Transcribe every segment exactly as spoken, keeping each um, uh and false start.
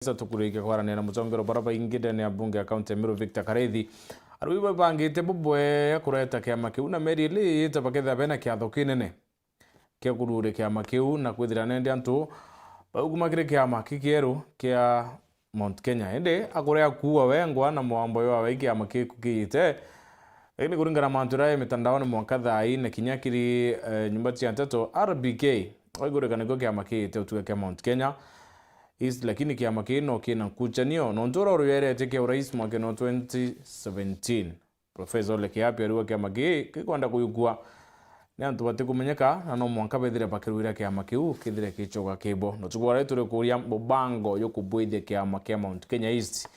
Isa tukurikia kwaranira na mutongeria bara baingi ndene ya bunge ya kaunti ya Meru, Victor Kareithi. Arui babangite bubwea kureta kiama kiu na meri ili ite bakethira bena kiatho kinene kia kururia kiama kiu na kwithira nende antu bau kuma kiri kiama kikieru kia Mount Kenya. Indi akurea kuua wengwa na mwambo jwawe kiama kiu kiite. Lakini kuringana na mantu jaria mitandaoni mwanka thaa ii na kinya kiri, eh, nyumba cia nteto, R B K, waigurika nikio kiama kiite utuga kia Mount Kenya East, lakini kiama kii no kina nkuchanio nontu uria urueretie kia urais mwakene wa twenty seventeen. Professor Ole Kiapi ariuga kiama gii gikwenda kuyukua ni antu batikumenyeka, na no mwanka bethire bakirwira kiama kiu kithire gicoka kibo. Na utuku wa riu turi kuria mubango jukubwithia kiama kia Mount Kenya East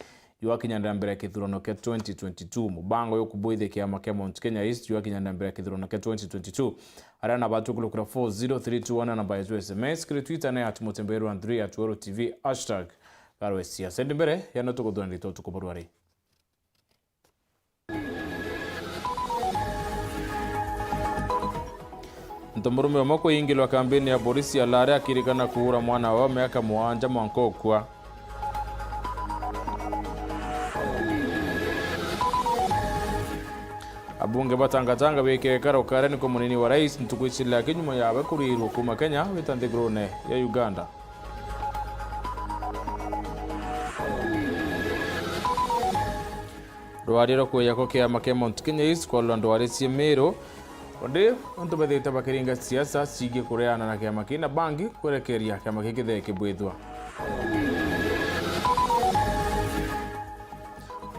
jwakinya na mbere ya kithurano kia twenty twenty-two. Mubango jukubwithia kiama kia Mount Kenya East jwakinya na mbere ya kithurano kia twenty twenty-two. Aria na batu kulukura four zero three two one na namba yetu S M S, kiri Twitter ni at Mutemberu one three, at Weru T V, hashtag Garo Siasa. Indi mbere ya no tukuthura ndito tukuburwari. Ntomurume umwe kuingilwa kambini ya polisi ya Lare akirikana kuura mwana wa miaka mugwanja mwanka ukua. Abunge batangatanga bikekaro karia niko munini wa rais ntuku icili aki nyuma yawe kurirwa kuma Kenya wita nthigurune ya Uganda. Rwari rwa kueja kwa kiama kia Mount Kenya East kwalwa ndwari cia Meru. Undi antu bethite bakiringa siasa cigie kureana na kiama kii na bangi kwerekeria kiama giki githee kibwithwa.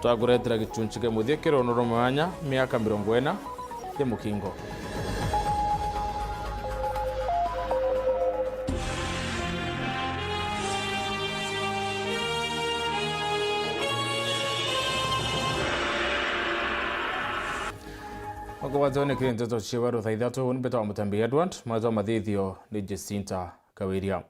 Twakuretera gichunchi kia muthia kiri unuru mwanya miaka mirongo ina ya mukingo. Makugwatio ni kiri nteto cia weru thaa ithatu, uni mbetwa Mutembi Edward, mwetwa mathithio ni Jacinta Kawiria.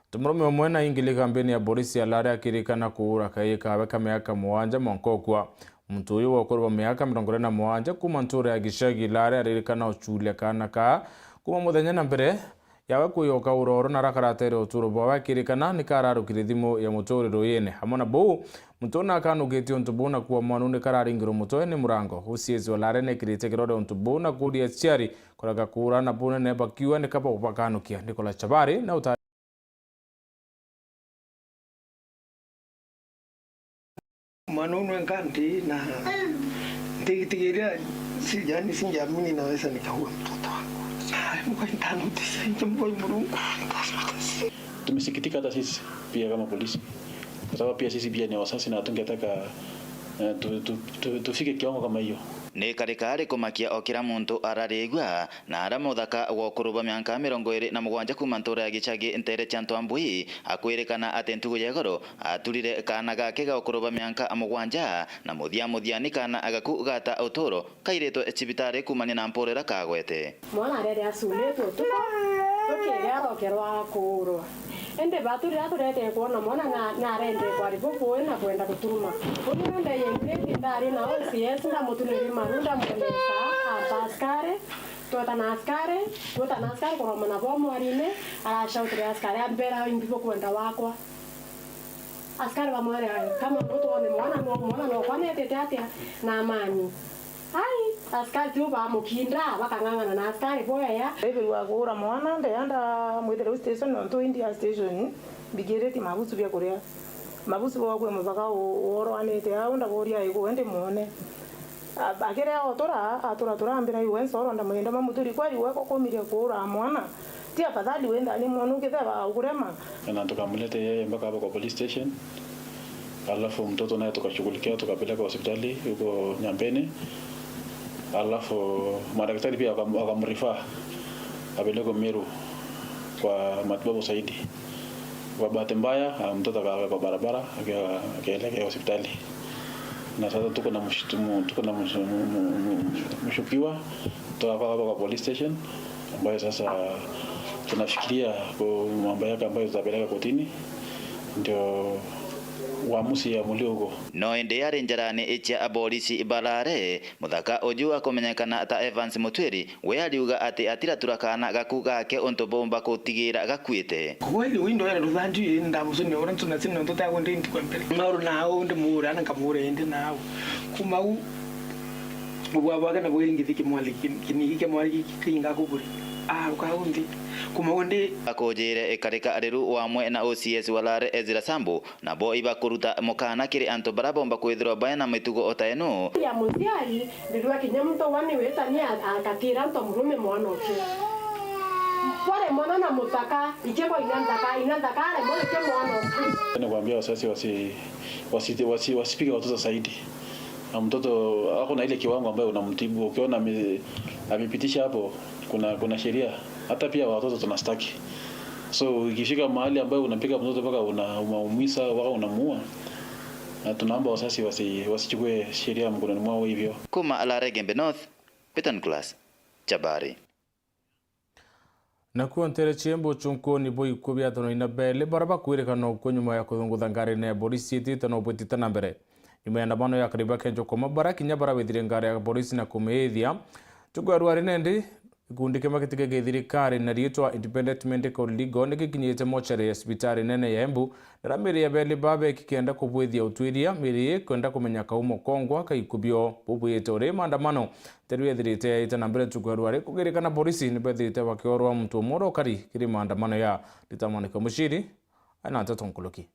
Ntomurume umwe naingili kambini ya polisi ya Lare akirikana kuura kaii kawe ka miaka mugwanja mwanka ukua. Muntu uyu wa ukuru bwa miaka mirongo iri na mugwanja kuma ntura ya Gicagi Lare aririkana uchuria kaana kaa kuma muthenya na mbere yawe kuyoka uroro na arakaratere uturo bwawe akirikana ni kararukire thimu ya muturi ruyine. Amwe na buu, muntu una akanukitie untu buu na kuua mwana ni kararingirwe mutwe ni murango. Uciezi wa Lare nekirite kirore untu buu na kuria aciari kurega kuura na bunene bakiuga ni kaba bakanukia. Nicolas Chabari na uta- Mwana unu enka ndi na ndigitigiria si, yani sinjamini naweza nikaua mtoto wangu. Ai, Mungu nitanutisha nje, Mungu Murungu. Tumesikitika hata sisi pia kama polisi, kwa sababu pia sisi pia ni wasasi na hatungetaka, eh, tu, tu, tu, tufike kiwango kama hiyo. Ni karikari kumakia o kira muntu ararigua, na ara muthaka wa ukuru bwa mianka mirongo iri na mugwanja kuma ntura ya Gichagi ntere cia Ntwambui, akwirikana ati ntugu ya igoro aturire kaana gake ga ukuru bwa mianka mugwanja, na muthia muthia ni kaana gaku gata uturo kairitwe cibitari kumania na mpurira kagwete. Mwana arere acuritwe utuku, rukiria arokerwa akuurwa. Indi batu riria turetee kwona mwana na, na arendekwa ari bubui na kwenda guturuma. Uni ndeie mbiriti ndari na O C S, ndamutuniri maru, ndamwonesa anta askari, twetana askari, twetana askari kuromana bo mwarine, aracautire askari ambera imbi bukwenda wakwa. Askari bamwere, "Ai, kama ngutwone mwana no, mwana no kwanetete atia na amani?" Ai, askari tiu bamukinda, bakang'ang'ana na askari boeya. Ndaithirwa kuura mwana, ndeya ndamwithire u station, nontu indi ya station, mbigiriti mabusu bia kuria. Mabusu bwa kwi muthaka u-, worwanite au, ndaboria, "Ai, gwe ndi mwone?" A-, akiria otura, atura turambira, "Iwe nsoro," ndamwenda mamuturi, "Kweri we kukumirie kuura mwana? Ti afadhali wenda ni mwone ukitheba ukurema?" Na tukamleta yeye mpaka hapa kwa police station. Alafu mtoto naye tukashughulikia, tukapeleka hospitali huko Nyambene. Alafu madaktari pia wakam-, wakamrefer apelekwe Meru kwa matibabu zaidi. Kwa bahati mbaya, ah, mtoto akawekwa kwa barabara, aka-, akaelekea hospitali. Na sasa tuko na mshutumu-, tuko na mshu-, mu-, mu-, mu-, mshukiwa, tuko hapa kwa police station, ambayo sasa tunafikiria ku-, mambo yake ambayo tutapeleka kotini, ndio Uamuzi ya Muli ugo. No indi ari njarani cia aborisi barare, muthaka uju akumenyekana ta Evans Mutwiri, we ariuga ati atiratura kaana gaku gake untu bumba kutigira gakuite. Kweli, windoera ruthanju ii ndamucunia uria ntuna cini nontu tagwe ndi ntikwa mbere. Mauru nau ndimuura na nkamuura indi nau. Kuma u ubwa bwake na bwingithi kimwali kin-, kinigi kimwali ki-, ki-, kinga kuburi. Ah, ukaundi. Kuma undi. Akujire ikarika ariru wamwe na O C S wa Lare Ezra Sambu, nabo ibakuruta mukana kiri antu bara bomba kwithirwa baina mitugo o ta ino. Ya muciari, ndirua kinya muntu wa ni witania a-, akatira antu murume mwana ucio. Pole mwana na mutaka, ikebo ina nthaka, ina nthaka aremwa ike mwana ucio. Ni kuambia wazazi wasi-, wasi-, wasi-, wasipige watoto zaidi. Na mtoto ako na ile kiwango ambayo unamtibu, ukiona ame-, amepitisha hapo, kuna, kuna sheria. Hata pia watoto tunastaki. So, ikifika mahali ambayo unapiga mtoto mpaka una-, unamuumiza, mpaka unamuua, na tunaomba wazazi wasi-, wasichukue sheria mkononi mwao hivyo. Kuma Lare Igembe North, Peter Nicholas, Chabari. Nakuo ntere cia Embu, chunkuni bwa ikuu bia atonoi na beli bara bakwirikana ukuu nyuma ya kuthungutha ngarine ya borisi itite na ubwitite na mbere. Nyuma ya ndamano ya kariba kenjo koma bara kinya bara withire ngari ya borisi na kumiithia. Chuku ya ruari nendi, gikundi kimwe gitike githirikari na riitwa Independent Medical Legal ni gikinyite mochari ya cibitari nene ya Embu, na miri ya beli babe kikenda kubwithia utwiria, miri ii kwenda kumenya kaumo kongwa ka ikubio bubwite uri maandamano. Nteru yethirite yaite na mbere ntuku ya ruari kugirikana borisi ni bethirite bakiorwa muntu umwe urokari kiri maandamano ya Rita Mwaniki Muchiri, aina nteto nkuluki.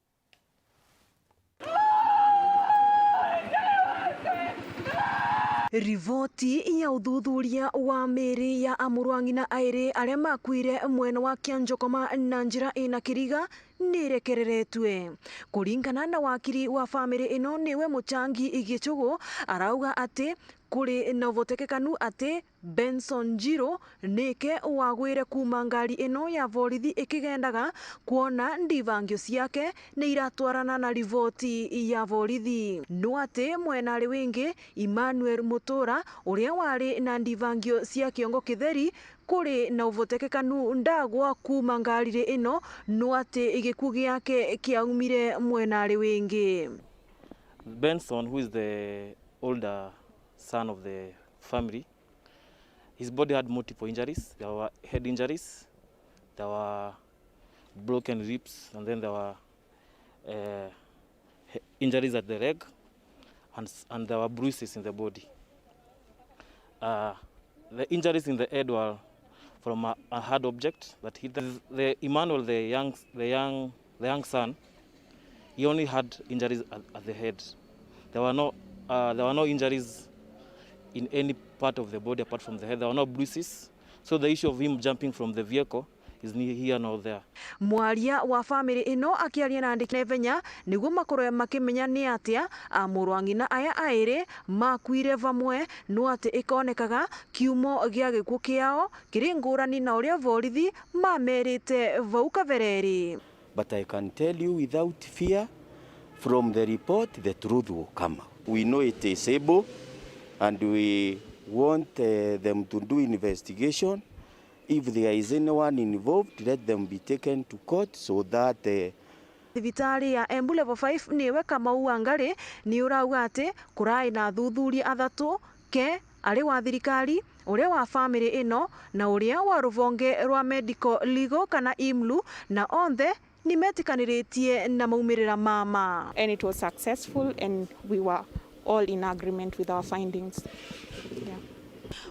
Riboti ya uthuthuria wa miri ya amurwa ng'ina airi aria makuire mwena wa Kianjokoma na njira ina kiriga nirekereretue. Kuringana na wakiri wa famiri ino, niwe Muchangi Gichugu, arauga ati kuri na uvotekekanu ati Benson Njiro nike wagwire kuuma ngari ino ya borithi ikigendaga, kwona ndibangio ciake ni iratwarana na riboti ya borithi. No ati mwenari wingi Emmanuel Mutura, uria wari na ndibangio cia kiongo kitheri, kuri na uvotekekanu ndagwa kuuma ngariri ino, no ati gikuu giake kiaumire mwenari wingi. Benson, who is the older son of the family, his body had multiple injuries. There were head injuries, there were broken ribs, and then there were, uh, he-, injuries at the leg, and s-, and there were bruises in the body. Uh, the injuries in the head were from a, a hard object that hit the, the Emmanuel, the young, the young, the young son. He only had injuries at, at the head. There were no, uh, there were no injuries in any part of the body apart from the head. There were no bruises. So the issue of him jumping from the vehicle is neither here nor there. Mwaria wa family ino akiaria na andiki na ivenya niguo makorwe makimenya ni atia amurwa ng'ina aya airi makuire vamwe, no ati ikonekaga kiumo gia gikuu kiao kiri ngurani na uria borithi mamerite vau kabereri. But I can tell you without fear, from the report, the truth will come out. We know it is able, and we want, uh, them to do investigation. If there is anyone involved, let them be taken to court so that, uh, Thibitari ya Embu Level five niwe Kamau Wangari ni urauga ati kurai na athuthuria athatu, ke ari wa thirikari, uria wa family ino, na uria wa ruvonge rwa medical legal kana imlu, na onthe ni metikaniritie na maumirira mama. And it was successful and we were all in agreement with our findings. Yeah.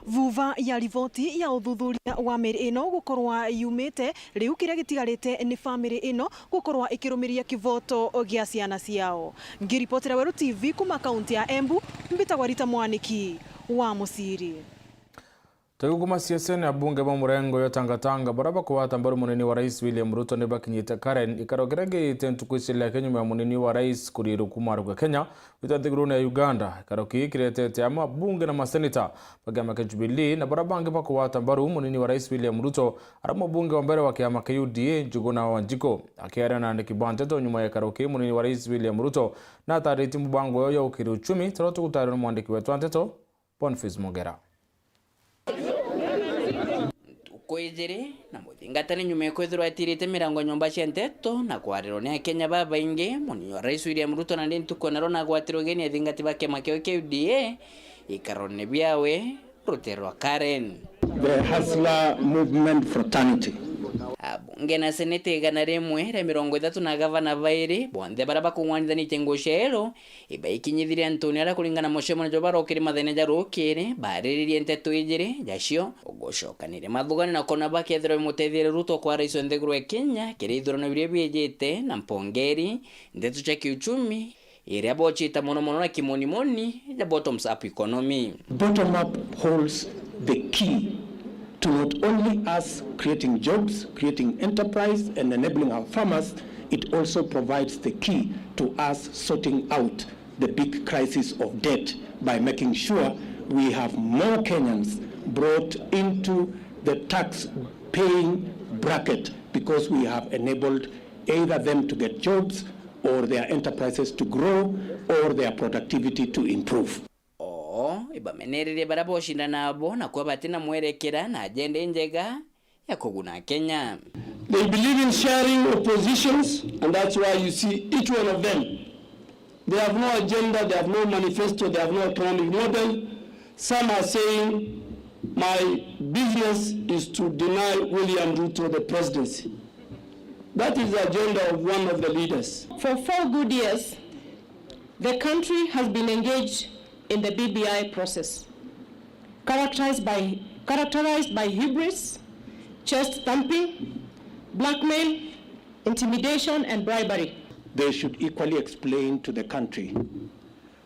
Vuva ya riboti ya uthuthuria wa miri ino gukorwa yumite, riu kiria gitigarite ni family ino gukorwa ikirumiria kivoto gia ciana ciao. Ngiripotera Weru T V kuma kaunti ya Embu, mbitagwa Rita Mwaniki wa Muciri. Tugikuma siasene, abunge ba murengo ya Tangatanga baria bakugwata mbaru munini wa rais William Ruto ni bakinyite Karen, ikaro kiria giite ntuku iciria kinya nyuma ya munini wa rais kurirwa kuma aruga Kenya gwita nthigurune ya Uganda. Ikaro kii kiretete amwe abunge na maseneta ba kiama kia Jubilee na baria bangi bakugwata mbaru munini wa rais William Ruto, aria mubunge wa mbere wa kiama kia U D A Njuguna Wanjiku. Akiaria na andiki ba nteto nyuma ya ikaro kii, munini wa rais William Ruto nataritie mubango uyu ya ukiri uchumi, taria tugutarirwa ni mwandiki wetu wa nteto Boniface Mogera. Wijiri na muthingatani nyuma ya kwithirwa atirite mirango ya nyomba cia nteto na kwarirwa ni Akenya babaingi, munini wa Rais William Ruto nandi ntuku ya naro nagwatirwe ugeni athingati ba kiama kiao kia U D A ikarone biawe rutere rwa Karen. The Hustler Movement Fraternity. Abunge na seneti igana rimwe ria mirongo ithatu na gavana bairi, bonthe baria bakung'wanithanitie nguo cia yellow, ibaikinyithirie antuni aria kuringana na mucemanio jwa barokiri mathene ja rukiri, bariririe nteto ijiri jacio, gucokaniria mathugani na kona bakethirwa bimuteithia Ruto kwa rais wa nthiguru ya Kenya kiri ithurano biria biijite na mpongeri, nteto cia kiuchumi, iria bocita mono mono na kimonimoni ja bottoms up economy. Bottom up holds the key to not only us creating jobs, creating enterprise and enabling our farmers, it also provides the key to us sorting out the big crisis of debt by making sure we have more Kenyans brought into the tax paying bracket because we have enabled either them to get jobs or their enterprises to grow or their productivity to improve. Oo ibamenererie baria bocindana nabo na kuba batina mwerekera na agenda injega ya kuguna Kenya. They believe in sharing oppositions, and that's why you see each one of them. They have no agenda, they have no manifesto, they have no economic model. Some are saying, "My business is to deny William Ruto the presidency." That is the agenda of one of the leaders. For four good years, the country has been engaged in the B B I process, characterized by, characterized by hubris, chest thumping, blackmail, intimidation, and bribery. They should equally explain to the country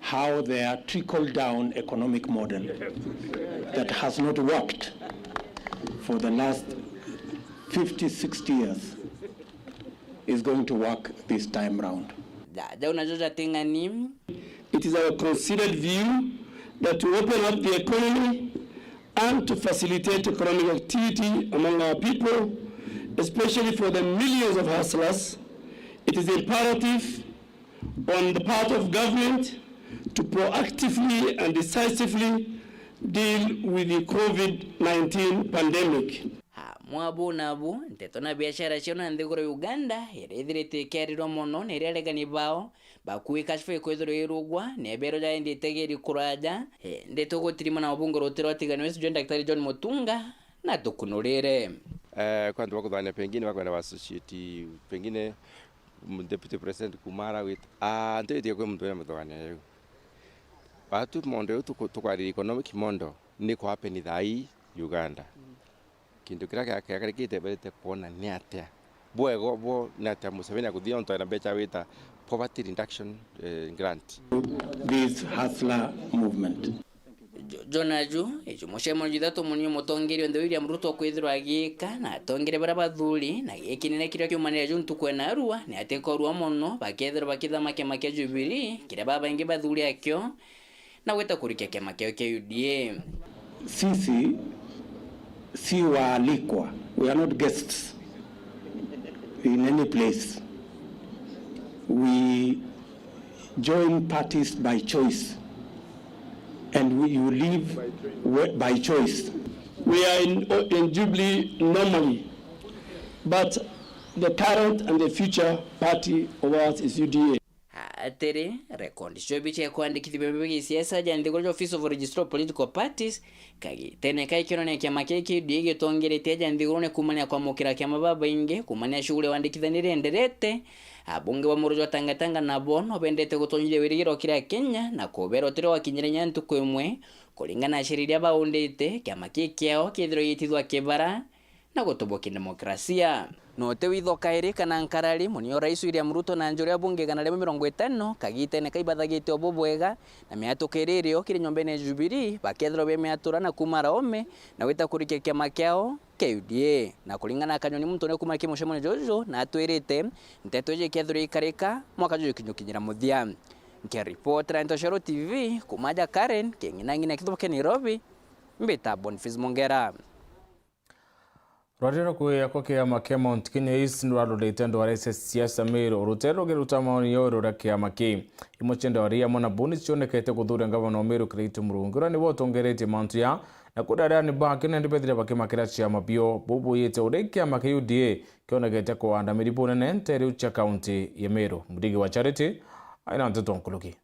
how their trickle-down economic model that has not worked for the last fifty, sixty years is going to work this time round. Ja-, jau najo jating'ani. It is our considered view that to open up the economy and to facilitate economic activity among our people, especially for the millions of hustlers, it is imperative on the part of government to proactively and decisively deal with the COVID nineteen pandemic. Amwe abu nabu, nteto na biashara ciao na nthiguru ya Uganda iria ithirite ikiarirwa mono ni iria aregani bao bakuika ciba ikwithirwa irugwa ni ebero jaendi itegeri kuraja. Indi tugutirima na mubunge ruti rwa Tigania West John Daktari John Mutunga na tukunurire. Eh, kwa antu bakuthania pengine bakwenda ba associate pengine Deputy President kuuma ara gwita, ah, ntiwitie kwi muntu wina muthugania jau. Batu mondo jau tuku-, tukwariria economic mondo ni ku happen thaa ii Uganda. Kintu kiria kia-, kiakarikite berite kwona ni atia? Bwega bo ni atia Museveni akuthii ontu ena mbecha wita poverty reduction, eh, grant? This hustler movement. Jo-, jo naju, iju mucemanio jithatu munini mutongeria onthe William Ruto kwithirwa agiika na atongeria baria bathuri, na giki ni kiria kiumanire ju ntuku ena arua, ni atikorua mono bakethirwa bakithama kiama kia Jubilee, kiria babaingi bathuri akio, na gwita kurikia kiama kiao kia U D A. Sisi si waalikwa. We are not guests in any place. We join parties by choice, and we, you leave we-, by choice. We are in, in Jubilee normally, but the current and the future party of ours is U D A. Atiri, rekondi cio bicia kwandikithia biama bia gisiasa ja nthiguru ja Office of Registrar of Political Parties, kagitene ka ikionania kiama kia U D A gitongeretie aja nthiguru ni kuumania kwamukira kiama babaingi, kuumania shughuli ya wandikithania iria ienderete, Abunge ba muru jwa Tangatanga nabo no bendete gutonyithia wirigiro kiri Akenya na kubera utire wakinyire nya ntuku imwe, kuringana na ciira iria baundite, kiama kii kiao kithirwe gitithwa kibara na gutobokia demokrasia. No ti witho kairi kana nkarari, munio Rais William Ruto na njuri abunge igana rimwe mirongo itano kagitene kaibathagitie ubu bwega, na miatuko iri irio kiri nyombene ya Jubilee, bakethirwa bemiatura na kuuma araome na gwita kurikia kiama kiao kia U D A. Na kuringana na Kanyoni, muntu uria ukuuma ki mucemanio juju, na atwirite nteto iji ikethirwa ikarika mwaka juju kinyukinyira muthia. Nkiripotera Ntoshero T V, kuuma aja Karen, king'inang'ina kithumo kia Nairobi, mbita Boniface Mongera. Rwariro rwa kwiyakwa kiama kia Mount Kenya East nirwarorete ndwara cia siasa Meru. Rutere rugi ruta maoni yo ruria kiama ki imwe cia ndwara amwe na buni cionekete kuthuria ngavana wa Meru Kiraitu Murungi, uria niwe utongeretie mantu ya Na kuria ariani ba Kinende bethire bakimakira ciama bio bubuyite uria kiama kia U D A kionekete kuanda miri bunene nteere iu cia kaunti ya Meru. Mudigi wa Charity aina nteto nkuruki.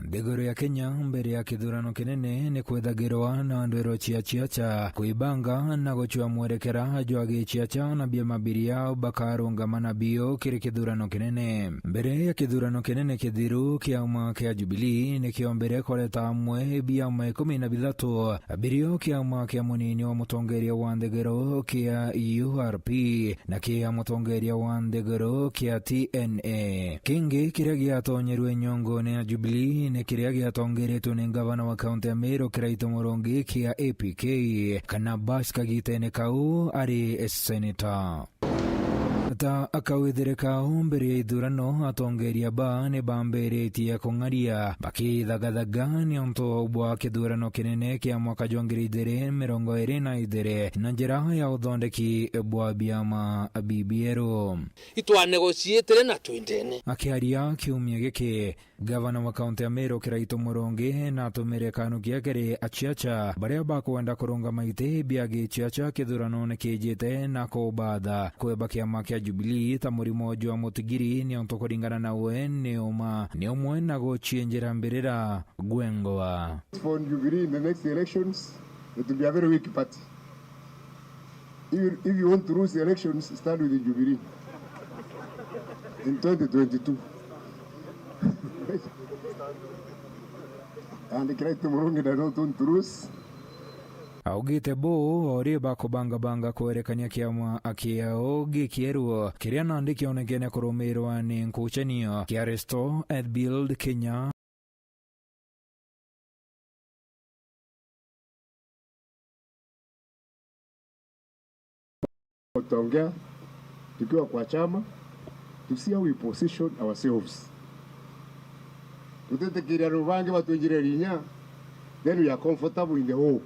Nthiguru ya Kenya mbere ya kithurano kinene ni kwithagirwa na ndwiro cia ciaca, kwibanga na gucua mwerekera jwa giciaca na biama biria bakarungama nabio kiri kithurano kinene. Mbere ya kithurano kinene kithiru, kiama kia Jubilee ni kiombere kureta amwe biama ikumi na bithatu birio kiama kia munini wa mutongeria wa nthiguru kia U R P na kia mutongeria wa nthiguru kia T N A. Kingi kiria giatonyerwe nyongone ya Jubilee ni kiria giatongeretwe ni ngavana wa kaunti ya Meru Kiraitu Murungi kia A P K, kana Bash kagitene kau ari seneta. Ta akawithire kau mbere ya ithurano, atongeria ba ni bambiritie kung'aria, bakithagathaga niuntu bwa kithurano kinene kia mwaka jwa ngiri igiri mirongo iri na igiri na njira ya uthondeki bwa biama bibieru. Itwanegotiatire na twindene. Akiaria kiumia giki, Gavana wa kaunti ya Meru Kiraitu Murungi natumire kanukia kiri aciaca baria bakwenda kurungama iti bia giciaca kithuranone kijite na kubatha kweba kiama kia Jubilee ta murimo jwa mutigiri, niuntu kuringana nawe ni uma ni umwe na gucienjera mbirira gwengwa. For Jubilee in the next elections, it will be a very weak party. If you, if you want to lose the elections, stand with the Jubilee in twenty twenty-two. And Kiraitu Murungi does not want to lose. Augite buu o ri bakubangabanga kwerekania kiama kiao gikieru kiria nandi kionekene kurumirwa ni nkucanio kia Restore and Build Kenya. Tutaongea tukiwa kwa chama, to see how we position ourselves. Tutitikiria antu bangi batwinjire inya, then we are comfortable in the hole.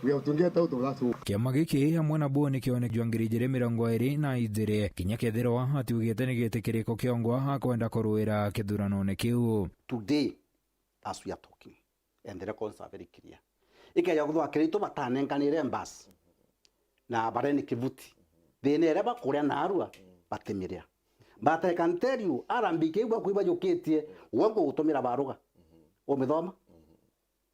We have to get out of that hole. Kiama giki amwe na buu ni kione jwa ngiri igiri mirongo iri na igiri, kinya kethirwa atiugite ni giti kiriku kiongwa akwenda kuruira kithuranone kiu. Today, as we are talking, and the records are very clear. Ikeja kuthwa Kiraitu batanenkanire mbasi na bareni kibuti, thina iria bakuria narua batimiria. But I can tell you, R B K igua kwi bajukitie, we ngugutumira baruga. Umithoma?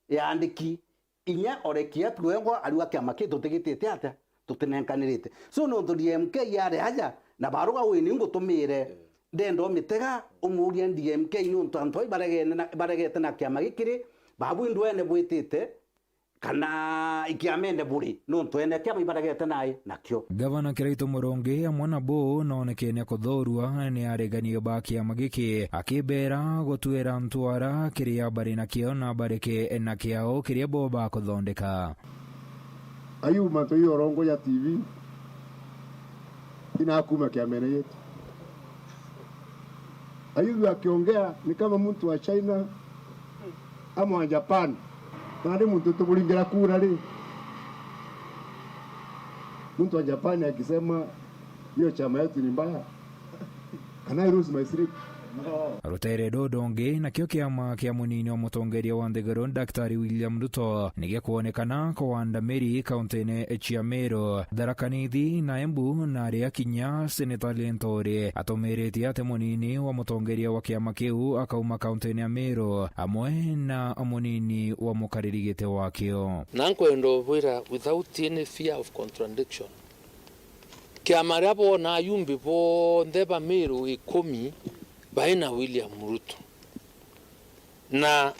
Yandiki, inya orekia tu wengwa ariuga kiama kiu tutigitite atia, tutinenkanirite. So nontu D M K yari aja, na baruga wi ni ngutumire, ndenda umitega, umurie D M K niuntu antu bai baregene na, baregete na kiama gikiri, babu indwene bwitite, kana ikiamene buri, nontu ene kiama ibaregete nai nakio. Gavana Kiraitu Murungi amwe na buu noonekene kuthuurua ni aregani ba kiama giki, akibeera gutuira ntwara kiria bari nakio na bareke na kiao kiria bo bakuthondeka. Ayu mantu ya urongo ya T V inakuma kiamene yetu. Ayubu akiongea ni kama mtu wa China ama wa Japan. Na ni muntu tukuringira kura ri? Mtu wa Japan akisema hiyo chama yetu ni mbaya, can I lose my sleep? Rutere rudongi nakio kiama kia munini wa mutongeria wa nthiguru Daktari William Ruto nigikwonekana kuwanda miri kauntine cia Meru, Tharaka Nithi na Embu, na aria kinya Seneta Linturi atumiritie ati munini wa mutongeria wa kiama kiu akauma kauntine ya Meru amwe na munini wa mukariri giti wakio. Na nkwenda ubwira without any fear of contradiction, kiama ria boona ayumbi bonthe ba Meru ikumi baina William Ruto, na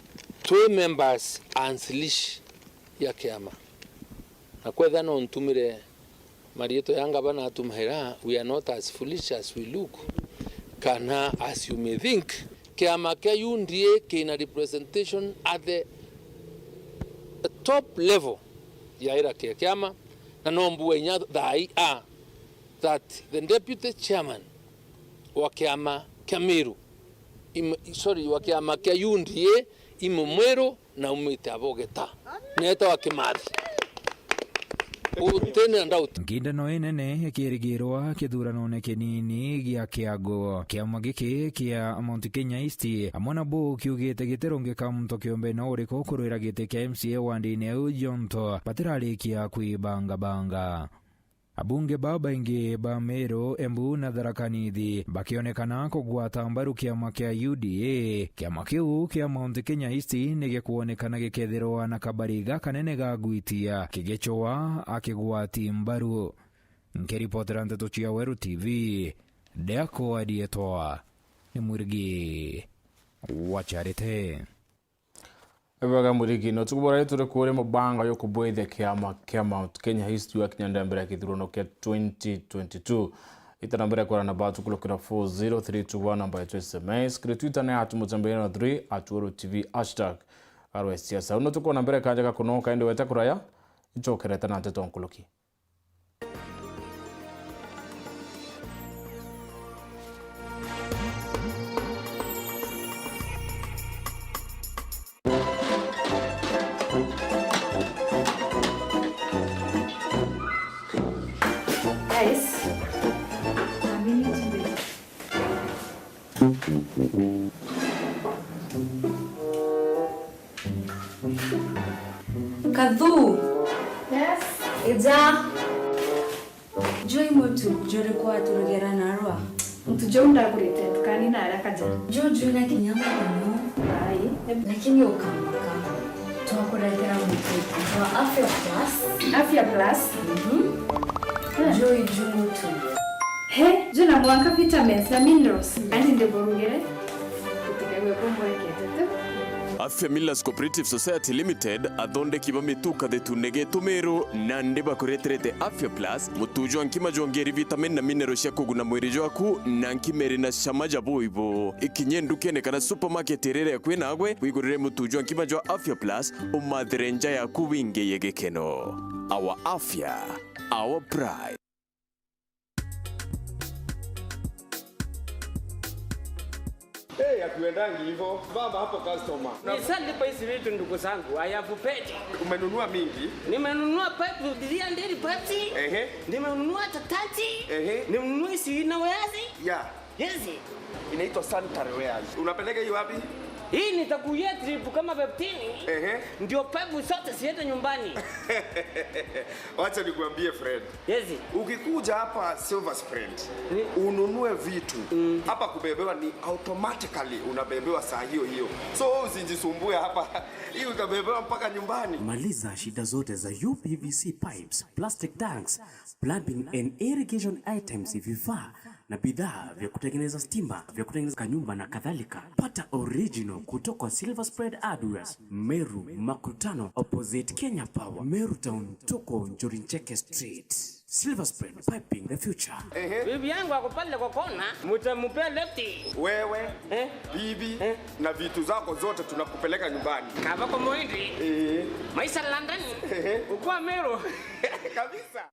twi members anzilishi ya kiama. Na kwethira no ntumire mariitwa ya ngavana atumaira, we are not as foolish as we look, kana as you may think. Kiama kia U D A kina representation at the top level ya ira kia kiama, na no mbua inya thaa ii a that the deputy chairman wa kiama kia Meru, im-, sorry, wa kiama kia U D A imwe Mweru na umite Abogeta. Neetawa Kimathi. Within and out. Nkindano inene ikirigirwa kithuranone kinini gia kiago. Kiama giki kia Mount Kenya East amwe na bo kiugite gitirungika muntu kiumbe no uriku kurwira giti kia M C A wandine iu jonto batirarikia kwibangabanga. Abunge babaingi ba Meru, Embu na Tharaka Nithi bakionekana kugwata mbaru kiama kia U D A. Kiama kiu kia Mount Kenya East ni gikwonekana gikethirwa na kabari gakanene ga gwitia kigicwa akigwati mbaru. Nkiripotera nteto cia Weru T V, ndakwa rietwa ni Mwirigi wa Charity. Ibwega Mwirigi, no tukubora turi kuri mubango yo kubwithia kiama kia Mount Kenya East wakinya ndambere ya kithurano kia twenty twenty-two. Ita nambere kwara na batu kulukira four zero three two one namba yetu S M S, kiri Twitter ni at Mutembei na three, at Weru T V, hashtag R S siasa. Uno tukwona mbere kanja ga kunoka indi wete kuraya, nchokerete na nteto nkuluki. Guys, naamini tume- Kathu. Yes. Ija. Juu muntu juri kwa turugera narwa. Muntu juu ndagurite dukani na arakaja. Juu juu na kinya muno. Ai. Lakini ukamaka. Twakuretera muntu wa Afya Plus. Afya Plus? Mhm. Juu juu muntu. He, juu na mwanka vitamins na minerals. Andi ndiburugire. Tutikague kumwekete tu. Afya Millers Cooperative Society Limited, athondeki ba mituka thitune gitu Meru, nandi bakureterete Afya Plus, mutu jwa nkima jwongeri vitamin na mineral cia kuguna mwiri jwaku, na nkima iri na cama ja buibu. Ikinye ndukene kana supermarket iria iri akui nagwe, wigurire mutu jwa nkima jwa Afya Plus, umathire nja yaku wingiye gikeno. Our Afya, our pride. Hey, hatuendangi hivyo. Baba hapo customer. Nishalipa hizi vitu ndugu zangu. I have paid. Umenunua mingi? Nimenunua pipe, three hundred pipes. Ehe. Nimenunua tatati. Ehe. Nimenunua hizi inner wears. Yeah. Yes. Inaitwa sanitary wears. Unapeleka hiyo wapi? Hii nitakuia trip kama fifteen. Ehe. Ndio pipe zote ziende nyumbani. Wacha nikuambie, friend. Yes. Ukikuja hapa Silver Spring, ni- ununue vitu, mm, hapa kubebewa ni automatically unabebewa saa hiyo hiyo. So wewe usijisumbue hapa. Hii utabebewa mpaka nyumbani. Maliza shida zote za U P V C pipes, plastic tanks, plumbing and irrigation items, vifaa na bidhaa vya kutengeneza stima, vya kutengeneza kanyumba na kadhalika. Pata original kutoka Silver Spread Hardware, Meru Makutano, opposite Kenya Power, Meru Town, tuko Njuri Ncheke Street. Silver Spread, piping the future. Ehe. Bibi yangu ako pale kwa kona, mtampea left. Wewe, eh, bibi, eh, na vitu zako zote tunakupeleka nyumbani. Kava kwa Muhindi. Eh. Maisha London. Ehe. Ukua Meru. Kabisa.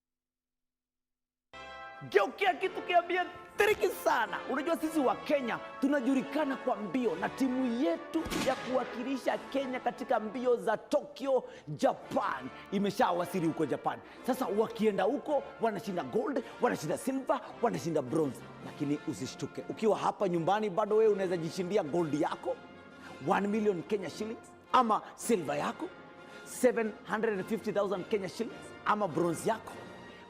Geukia kitu, kiambie triki sana. Unajua sisi wa Kenya tunajulikana kwa mbio, na timu yetu ya kuwakilisha Kenya katika mbio za Tokyo, Japan, imeshawasili huko Japan. Sasa wakienda huko, wanashinda gold, wanashinda silver, wanashinda bronze. Lakini usishtuke. Ukiwa hapa nyumbani, bado wewe unaweza jishindia gold yako, one million Kenya shillings, ama silver yako, seven hundred and fifty thousand Kenya shillings, ama bronze yako,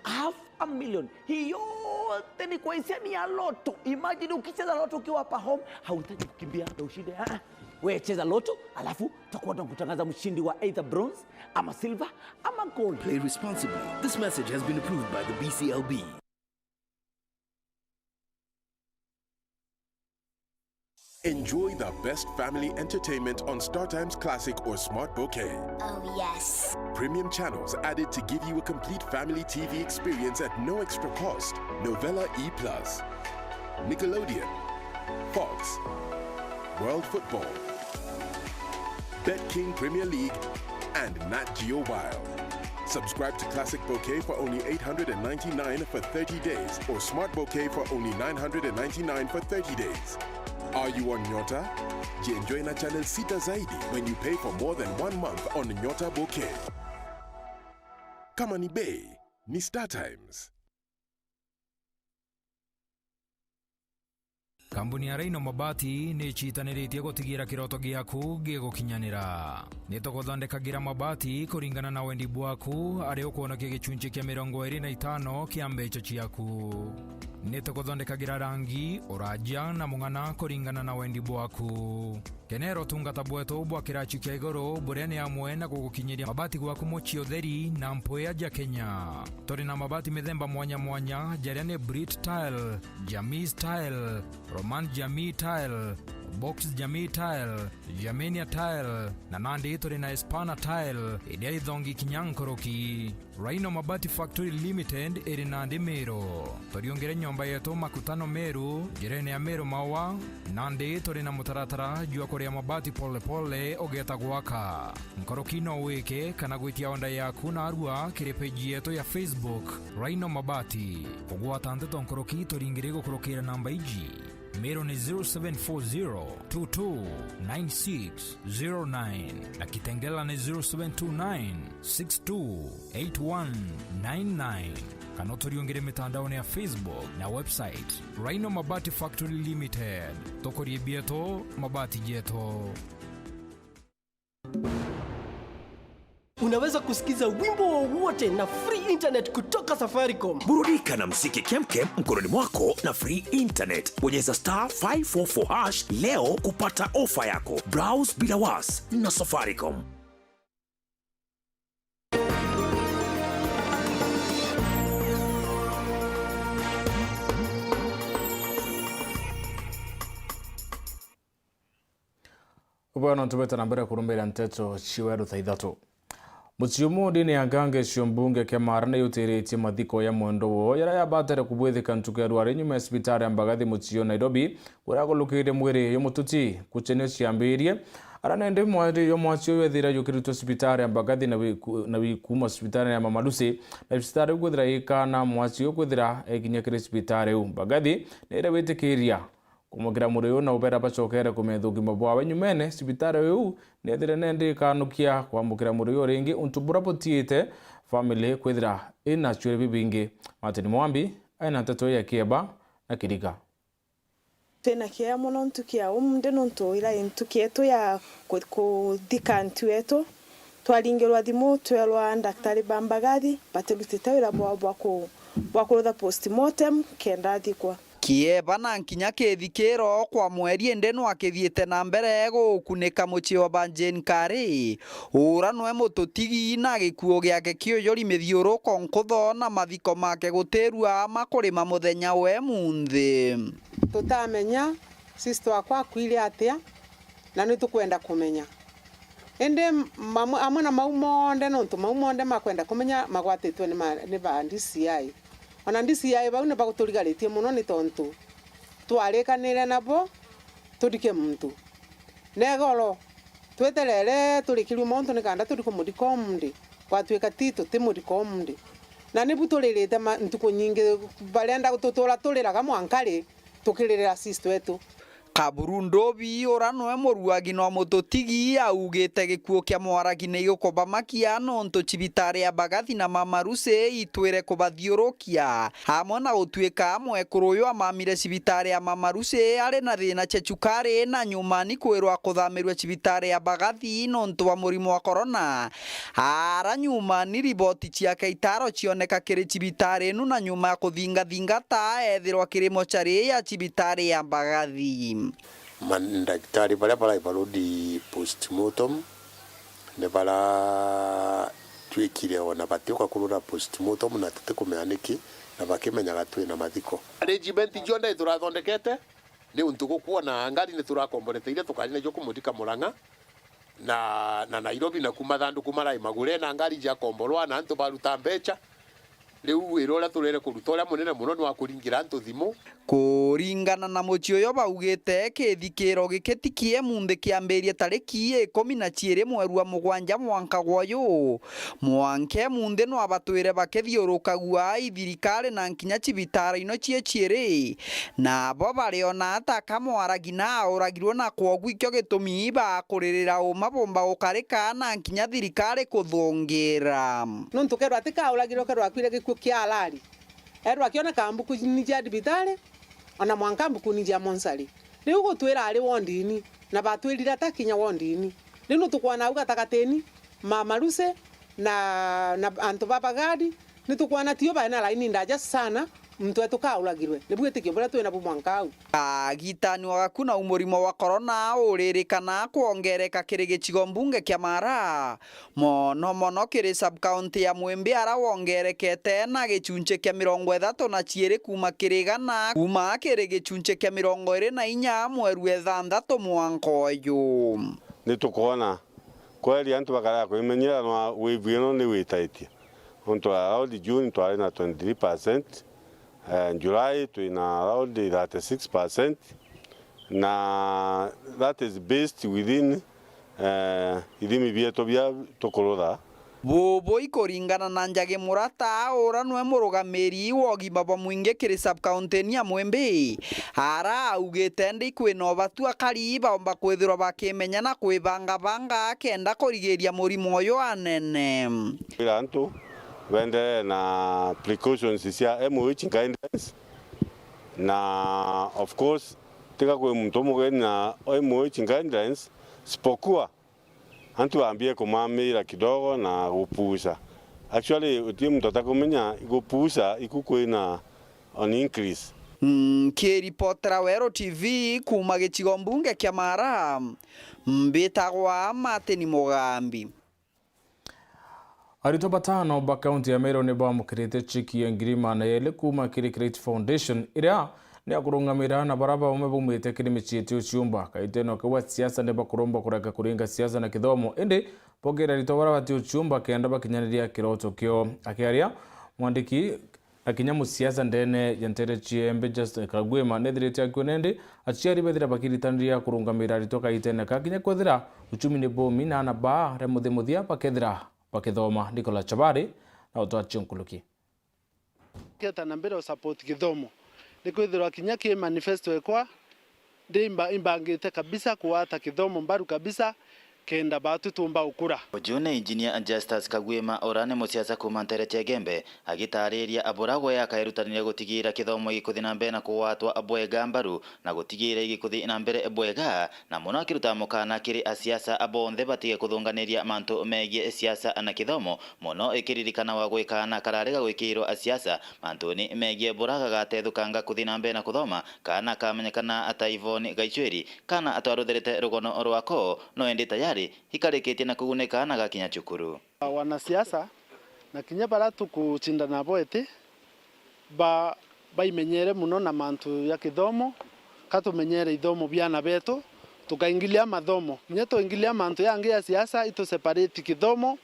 half a million. Hii yote ni kwa hisani ya Lotto. Imagine ukicheza Lotto ukiwa hapa home, hauhitaji kukimbia ndio ushinde. Ah, ah. Wewe cheza Lotto, alafu tutakuwa tunakutangaza mshindi wa either bronze, ama silver, ama gold. Play responsibly. This message has been approved by the B C L B. Enjoy the best family entertainment on StarTimes Classic or Smart Bouquet. Oh, yes. Premium channels added to give you a complete family T V experience at no extra cost. Novella E plus, Nickelodeon, Fox, World Football, Bet King Premier League, and Nat Geo Wild. Subscribe to Classic Bouquet for only eight hundred and ninety-nine for thirty days or Smart Bouquet for only nine hundred and ninety-nine for thirty days. Are you on Nyota? Jienjoy na channel sita zaidi when you pay for more than one month on Nyota Bouquet. Kama ni bei, Ni Star Times. Kambuni ya Rhino Mabati ni icitaniritie gutigira kiroto giaku gigukinyanira. Ni tuguthondekagira mabati kuringana na wendi bwaku, ari ukwonokia gicunci kia mirongo iri na itano kia mbeca ciaku. Ni tuguthondekagira rangi, uraja na mung'ana kuringana na wendi bwaku. Kenera utungata bwetu bwa kiraci kia iguru, buria ni amwe na gugukinyiria mabati gwaku mucii utheri na mpwea ja Kenya. Turi na mabati mithemba mwanya mwanya, jaria ni Brit Tile, Jamii Tile, Roman Jamii Tile, Box Jamii Tile, Germania Tile, na nandi turi na Espana Tile, iria ithongi kinya nkuruki. Rhino Mabati Factory Limited iri nandi Meru. Turiungire nyomba yetu Makutano Meru, njirene ya Meru Maua, nandi turi na mutaratara jwa kuria mabati pole pole ugeeta gwaka. Nkuruki no wike kana gwitia onda yaku narua kiri page yetu ya Facebook, Rhino Mabati. Kugwata nteto nkuruki turingire gukurukira namba iji. Meru ni zero seven four zero two two nine six zero nine na Kitengela ni zero seven two nine six two eight one nine nine. Kana uturiungire mitandaone ya Facebook na website, Rhino Mabati Factory Limited. Tukurie bietu, mabati jetu. Unaweza kusikiza wimbo wowote na free internet kutoka Safaricom. Burudika na mziki kemkem mkononi mwako na free internet. Bonyeza star five four four hash leo kupata ofa yako. Browse bila was na Safaricom. Bwana, tubete na mbere kurumira nteto cia weru thaa ithatu. Mucii umu ndini ya Ngange cio mbunge kia Maara ni yutiritie mathiko ya mwendo woo, yaria yabatire kubwithika ntuku ya rwari nyuma ya cibitari ya Mbagathi mucii o Nairobi, kuria agulukire mwiri yo mututi. Kuchenio ciambirie, ara nende mwari yo mwacii uyu ethira yukiritwe cibitari ya Mbagathi na wi-, ku-, na wi-, kuuma cibitari ya Mama Lucy, na cibitari iu kwithira ikana mwacii uyu kwithira ekinya kiri cibitari iu. Mbagathi nire witikiria kwamukira mwiri uyu na ubera bacokere kumenya ugima bwawe nyumene. Cibitari iu niethire nende ikanukia kwamukira mwiri uyu ringi, untu buria butiite family kwithira ina acuiri bibingi. Martin Mwambi aina nteto ya Kieba na Kiriga. Twina kieya mono ntuku ya umunthi nontu ira i ntuku yetu ya ku-, kuthika antu etu. Twaringirwa thimu, twerwa ndaktari ba Mbagathi batirutite wira bwao bwa ku-, bwa kurutha postmortem kenda athikwa. Kieba na nkinya kithikiro kwa mweri, indi nwakithiite na mbere gukunika mucii wa ba Jane Kari, ura nwe mututigi na gikuo giake kiujuri mithiuruko nkutho na mathiko make gutirua ama kurima muthenya we munthi. Tutamenya sister wakwa akuire atia, na ni tukwenda kumenya. Indi mamwe, amwe na mau monthe, nontu mau monthe makwenda kumenya magwatitwe ni ma-, ni ba D C I. Ona D C I bau ni baguturigaritie mono, ni tontu twarikanire nabo turike muntu. Negoro tweterere turikirue mauntu nikenda turi kumuthika umunthi, gwatuika ti tutimurika umunthi. Na nibu turirite ma-, ntuku nyingi, barenda tutura turiraga mwanka ri tukiririra sister wetu. Kaburu Ndobi, ura nwe muruagi na mututigi, augite gikuo kia mwaragi ni gikubamakia nontu cibitari ya Mbagathi na Mama Lucy itwire kubathiurukia, amwe na gutuika mwekuru uyu amamire cibitari ya Mama Lucy ari na thina cia cukari na nyuma ni kwirwa kuthamirua cibitari ya Mbagathi nontu wa murimo wa corona. Ara nyuma ni riboti ciake itaro cioneka kiri cibitari inu na nyuma ya kuthingathingata ethirwa kiri mochari ya cibitari ya Mbagathi. Mandagitari baria barai barudi postmortem ni baratwikire ona batiuka kurura postmortem na tutikumenya niki, na bakimenyaga twina mathiko. Arrangement cionthe turathondekete, ni untu gukwona ngari ni turakomborete iria tukari nacio kumuthika Murang'a na, na Nairobi, na kuma thanduku marai magure na ngari ciakomborwa na antu baruta mbeca. Riu wira uria turere kuruta uria munene muno ni wa kuringira antu thimu. Kuringana na mucii uyo baugite, kithikiro giki ti kie munthi kiambirie tariki ikumi na ciiri mweri wa mugwanja mwanka gwa uyu. Mwanka munthi no abatwire bakithiurukagua i thirikari na nkinya cibitari ino cie ciiri. Nabo bariona ata kamwaragi na auragirwe, na kwogu ikio gitumi bakuririra uma bomba gukarika na nkinya thirikari kuthungira. Nontu kerwa atikauragirwe, kerwa akuire gikuu kia arari. Erwa akioneka mbukuni cia ndibitari, ona mwanka mbukuni cia monsari. Riu gutwira ari wondini, na batwirire ata kinya wondini. Riu nitukwona au gatagatini, ma Maruse na, na antu ba Bagadi, nitukwona tio baena laini ndaja sana, muntu wetu kauragirwe. Ni bwitikio buria twina bu mwanka au. Kagitani wa gaku na u murimo wa korona uririkana kwongereka kiri gicigo mbunge kia Mara. Mono mono kiri sub-county ya Mwimbi, ara wongerekete na gicunchi kia mirongo ithatu na ciiri kuuma kiri igana, kuuma kiri gicunchi kia mirongo iiri na inya mweru ithantatu mwanka uyu. Ni tukwona kweri antu bakarega kwimenyera nwa wave ino ni witaitie. Nontu around June twari na twenty-three percent, eh, July twina around thirty-six percent, na that is based within eh, ithimi bietu bia tukurutha. Bubu ikuringana na Njagi Murata, ura nwe murugamiri wa ugima bwa mwingi kiri sub-county ya Mwimbi, ara augite ndi kwina ubatu akari baumba kwithirwa bakimenya na kwibangabanga kenda kurigiria murimo uyu anene. Kwira antu bendere na precautions cia M O H guidelines, na of course, tiga kwi muntu umugeni na M O H guidelines, sipokuwa antu baambie kumamira kidogo na gupuusa. Actually, uti muntu atakumenya gupuusa iku kwina on increase. Nkiripotera Weru T V kuuma gicigo mbunge kia Mara, mbitagwa Martin Mugambi. Aritwa batano ba kaunti ya Meru ni baamukirite cheki ya ngiri magana jeeri kuuma kiri Kiraitu Foundation, iria ni ya kurungamira na bara baume baumite kiri micii iti uciumba. Kaitene kau a siasa ni bakuromba kureka kuringa siasa na kithomo, indi bogeria aritwa bara bati uciumba kenda bakinyaniria kiroto kiao. Akiaria, mwandiki na kinya musiasa ndene ya ntere cia Embu Justin Kagwima nethirite akio nendi aciari bethira bakiritaniria kurungamira aritwa kaitene ka kinya kwethira uchumi ni bumi na ana baa re muthia muthia bakethira bakithoma. Nicolas Chabari na utwachi nkuruki. Keta na mbere u support githomo. Ni kwithirwa kinya ki manifesto ekwa, ndi imba-, imbangite kabisa kuwata kithomo mbaru kabisa, kenda batu tumba ukura. Uju ni Engineer Justus Kagwima, ura ni musiasa kuuma ntere cia Igembe, agitariria aburagwe akaerutanire gutigira kithomo gikuthi na mbere na kugwatwa bwega mbaru na gutigira igikuthi na mbere bwega, na mono akirutaga mukana kiri asiasa bonthe batige kuthunganiria mantu megie siasa na kithomo, mono ikiririkanagwa gwi kaana karari gagwikirwa siasa mantuni megie bura gagatethukanga kuthi na mbere na kuthoma, kaana kamenyekana ta Ivoni Gaichweri, kaana atwarutherete rugono rwako, no indi tayari ikarikitie na kugunika na gakinya cukuru. Wanasiasa na kinya bara tukucindana nabo iti, ba-, baimenyere mono na mantu ya kithomo, ka tumenyere ithomo biana betu, tukaingilia mathomo. Kinya twaingilia mantu yangi ya siasa, itu separate kithomo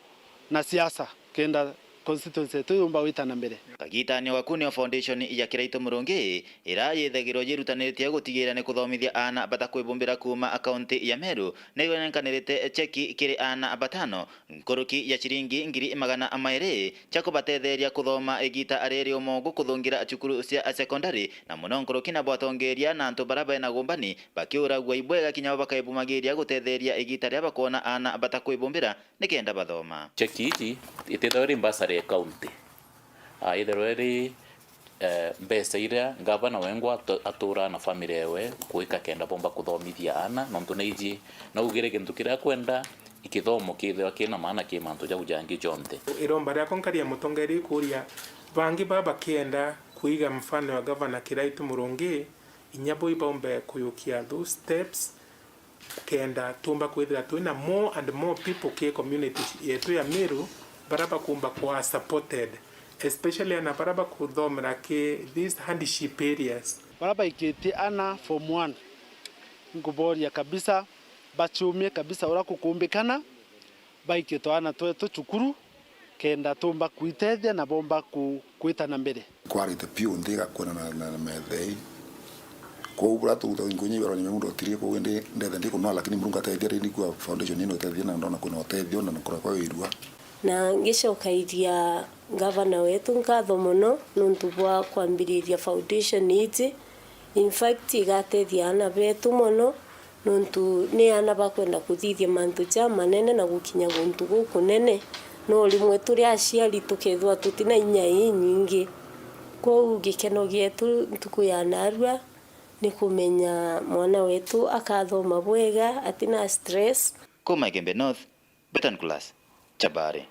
na siasa, kenda constituency yetu yumba gwita na mbere. Kagitani wa Kunio Foundation ya Kiraitu Murungi, ira yithagirwa yirutaniritie gutigira ni kuthomithia aana batakwibumbira kuuma kaunti ya Meru, ni yonenkanirite cheki kiri aana batano, nkuruki ya ciringi ngiri magana mairi cia kubatetheria kuthoma igita riri umo gukuthungira cukuru cia sekondari, na mono nkuruki na bwatongeria na antu bara bena gumbani bakiuragua ibwega kinya bo bakaibumagiria gutetheria igita ria bakwona aana batakwibumbira nikenda bathoma. Cheki iji itithagwa iri mbasari ya kaunti. Ah, ithirwa iri, eh, mbeca iria ngavana wengwa atu-, aturaa na family ewe kwika kenda bomba kuthomithia aana, nontu naiji naugire gintu kiria akwenda, ikithomo kithirwa kina maana ki mantu jau jangi jonthe. Iromba riakwa nkaria mutongeria ikuria, bangi baba bakienda kuiga mfano ya gavana Kiraitu Murungi, inya bo ibaumbe kuyukia those steps, kenda tumba kwithira twina more and more people ki community yetu ya Meru, bara bakumba kwa supported, especially ana bara bakuthomera ki these hardship areas. Bara baikitie ana form one, nkuboria kabisa, baciumie kabisa ura kukumbikana, baikie twana twetu cukuru, kenda tumba kwitethia na bomba ku-, kwita na mbere. Kwarite piu nthi igakwena na, na, na methei. Kwou bura tuguta nkunya ibero ni mundu otirie kwou indi ndethe ndi kunwa, lakini Murungu atethia ri nikua foundation ino itethia na ndona kwina utethio na nkora kwa wirua. Na ngicokairia ngavana wetu nkatho mono nuntu bwa kwambiriria foundation iji. In fact, igatethia aana betu mono. Nontu ni aana bakwenda kuthithia mantu jamanene na gukinya guntu gukunene, No rimwe turi aciari tukethirwa tutina inya inyingi. Kwou gikeno gietu ntuku ya narua ni kumenya mwana wetu akathoma bwega, atina stress. Kuma Igembe North, Betan Class, Chabari.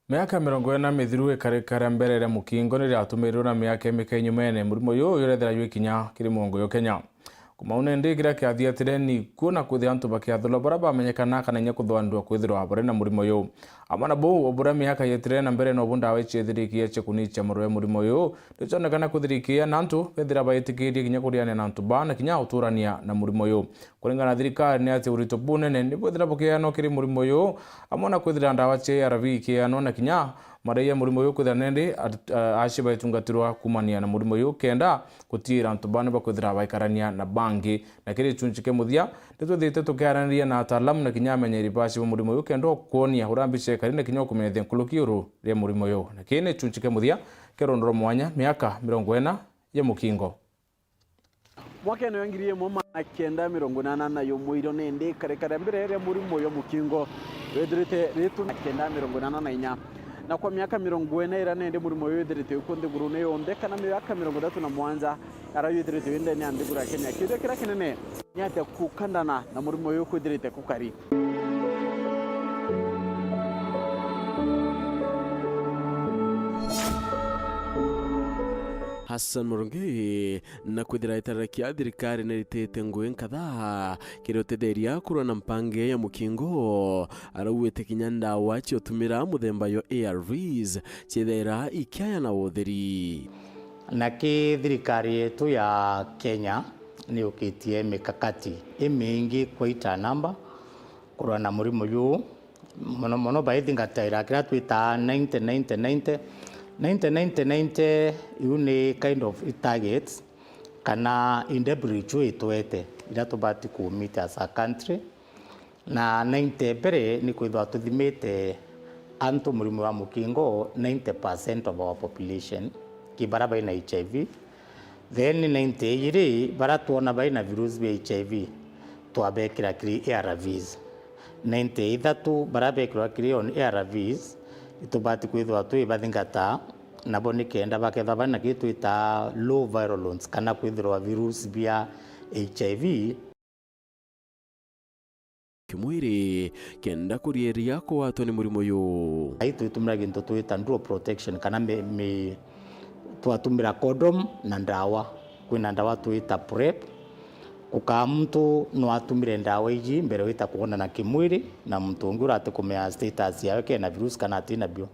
Miaka mirongo ina mithiru ikarika ria mbere ria mukingo ni riatumirirwe na miaka imika inyumene. Murimo uyu urethira jwi kinya kiri mwongo yo Kenya. Kuma une ndi kiria kiathiatire ni kuo na kwithira antu bakiathurwa baria bamenyekana kana inya kuthwandua kwithirwa bari na murimo uyu. Amwe na buu, o buria miaka yetire na mbere, nobu ndawa iciethirikia cia kunicia marwe murimo uyu nicionekana kwithirikia, na antu bethira baitikirie kinya kuriania na antu baa na kinya uturania na murimo uyu. Kuringana na thirikari, ni ati urito bunene ni bwithira bukianwa kiri murimo uyu, amwe na kwithira ndawa cia A R V ikianwa na kinya maria ya murimo uyu kwithira nendi at-, a-, aci baitungatirwa kumania na murimo uyu, kenda gutiira antu baa ni bakwithira baikarania na bangi. Na kiri gicunci kia muthia, ni twithirite tukiaraniria na ataalamu na kinya amenyeri baci ba murimo uyu, kenda ukwonia uria mbica ikari na kinya ukumenyithia nkuruki iguru ria murimo uyu. Na kii ni gicunci kia muthia kia rundo rwa mwanya, miaka mirongo ina ya mukingo. Mwakene wa ngiri imwe magana kenda mirongo inana na yumwe, iro nindi ikarika ria mbere ria murimo uyu wa mukingo withirite ritu na kenda mirongo inana na inya. Na kwa miaka mirongo ina iria nindi murimo uyu withirite ukuo nthigurune yonthe, kana miaka mirongo ithatu na mwanja aria yithirite yu ndene ya nthiguru ya Kenya, kiuria kiria kinene ni atia kukandana na murimo uyu kwithirite kukari? Hassan Murungi. Na kwithira itarara kia thirikari ni ritite ngugi nkatha kiri utetheria kurwa na mpangi ya mukingo, arauite kinya ndawa cia utumira muthemba yo A R Vs ciethaira ikiaya na utheri. Na ki thirikari yetu ya Kenya ni yukitie mikakati imingi quite a number kurwa na murimo juu. Mono mono baithingataira kiria twitaa ninety ninety ninety. Ninety ninety ninety, iu ni kind of targets kana endeavour icu itwete iria tubati ku meet as a country. Na ninety mbere ni kwithirwa tuthimite antu murimo wa mukingo ninety percent of our population, ki baria baina H I V. Then ninety ijiri, baria twona baina virusi bia H I V, twabekira kiri A R Vs. Ninety ithatu, baria bekirwa kiri on A R Vs, itubati kwithirwa twibathingata nabo nikenda bakethirwa bari na kiri twitaa low virulence, kana kwithirwa virusi bia H I V kimwiri kenda kurieria kugwatwa ni murimo uyu. Ai twitumira gintu twita dual protection kana mi, mi, twatumira condom na ndawa. Kwina ndawa twita PrEP. Kukaa muntu no atumire ndawa iji mbere wita kwonana kimwiri na muntu ungi urati kumenya status yawe kena virusi kana atina bio.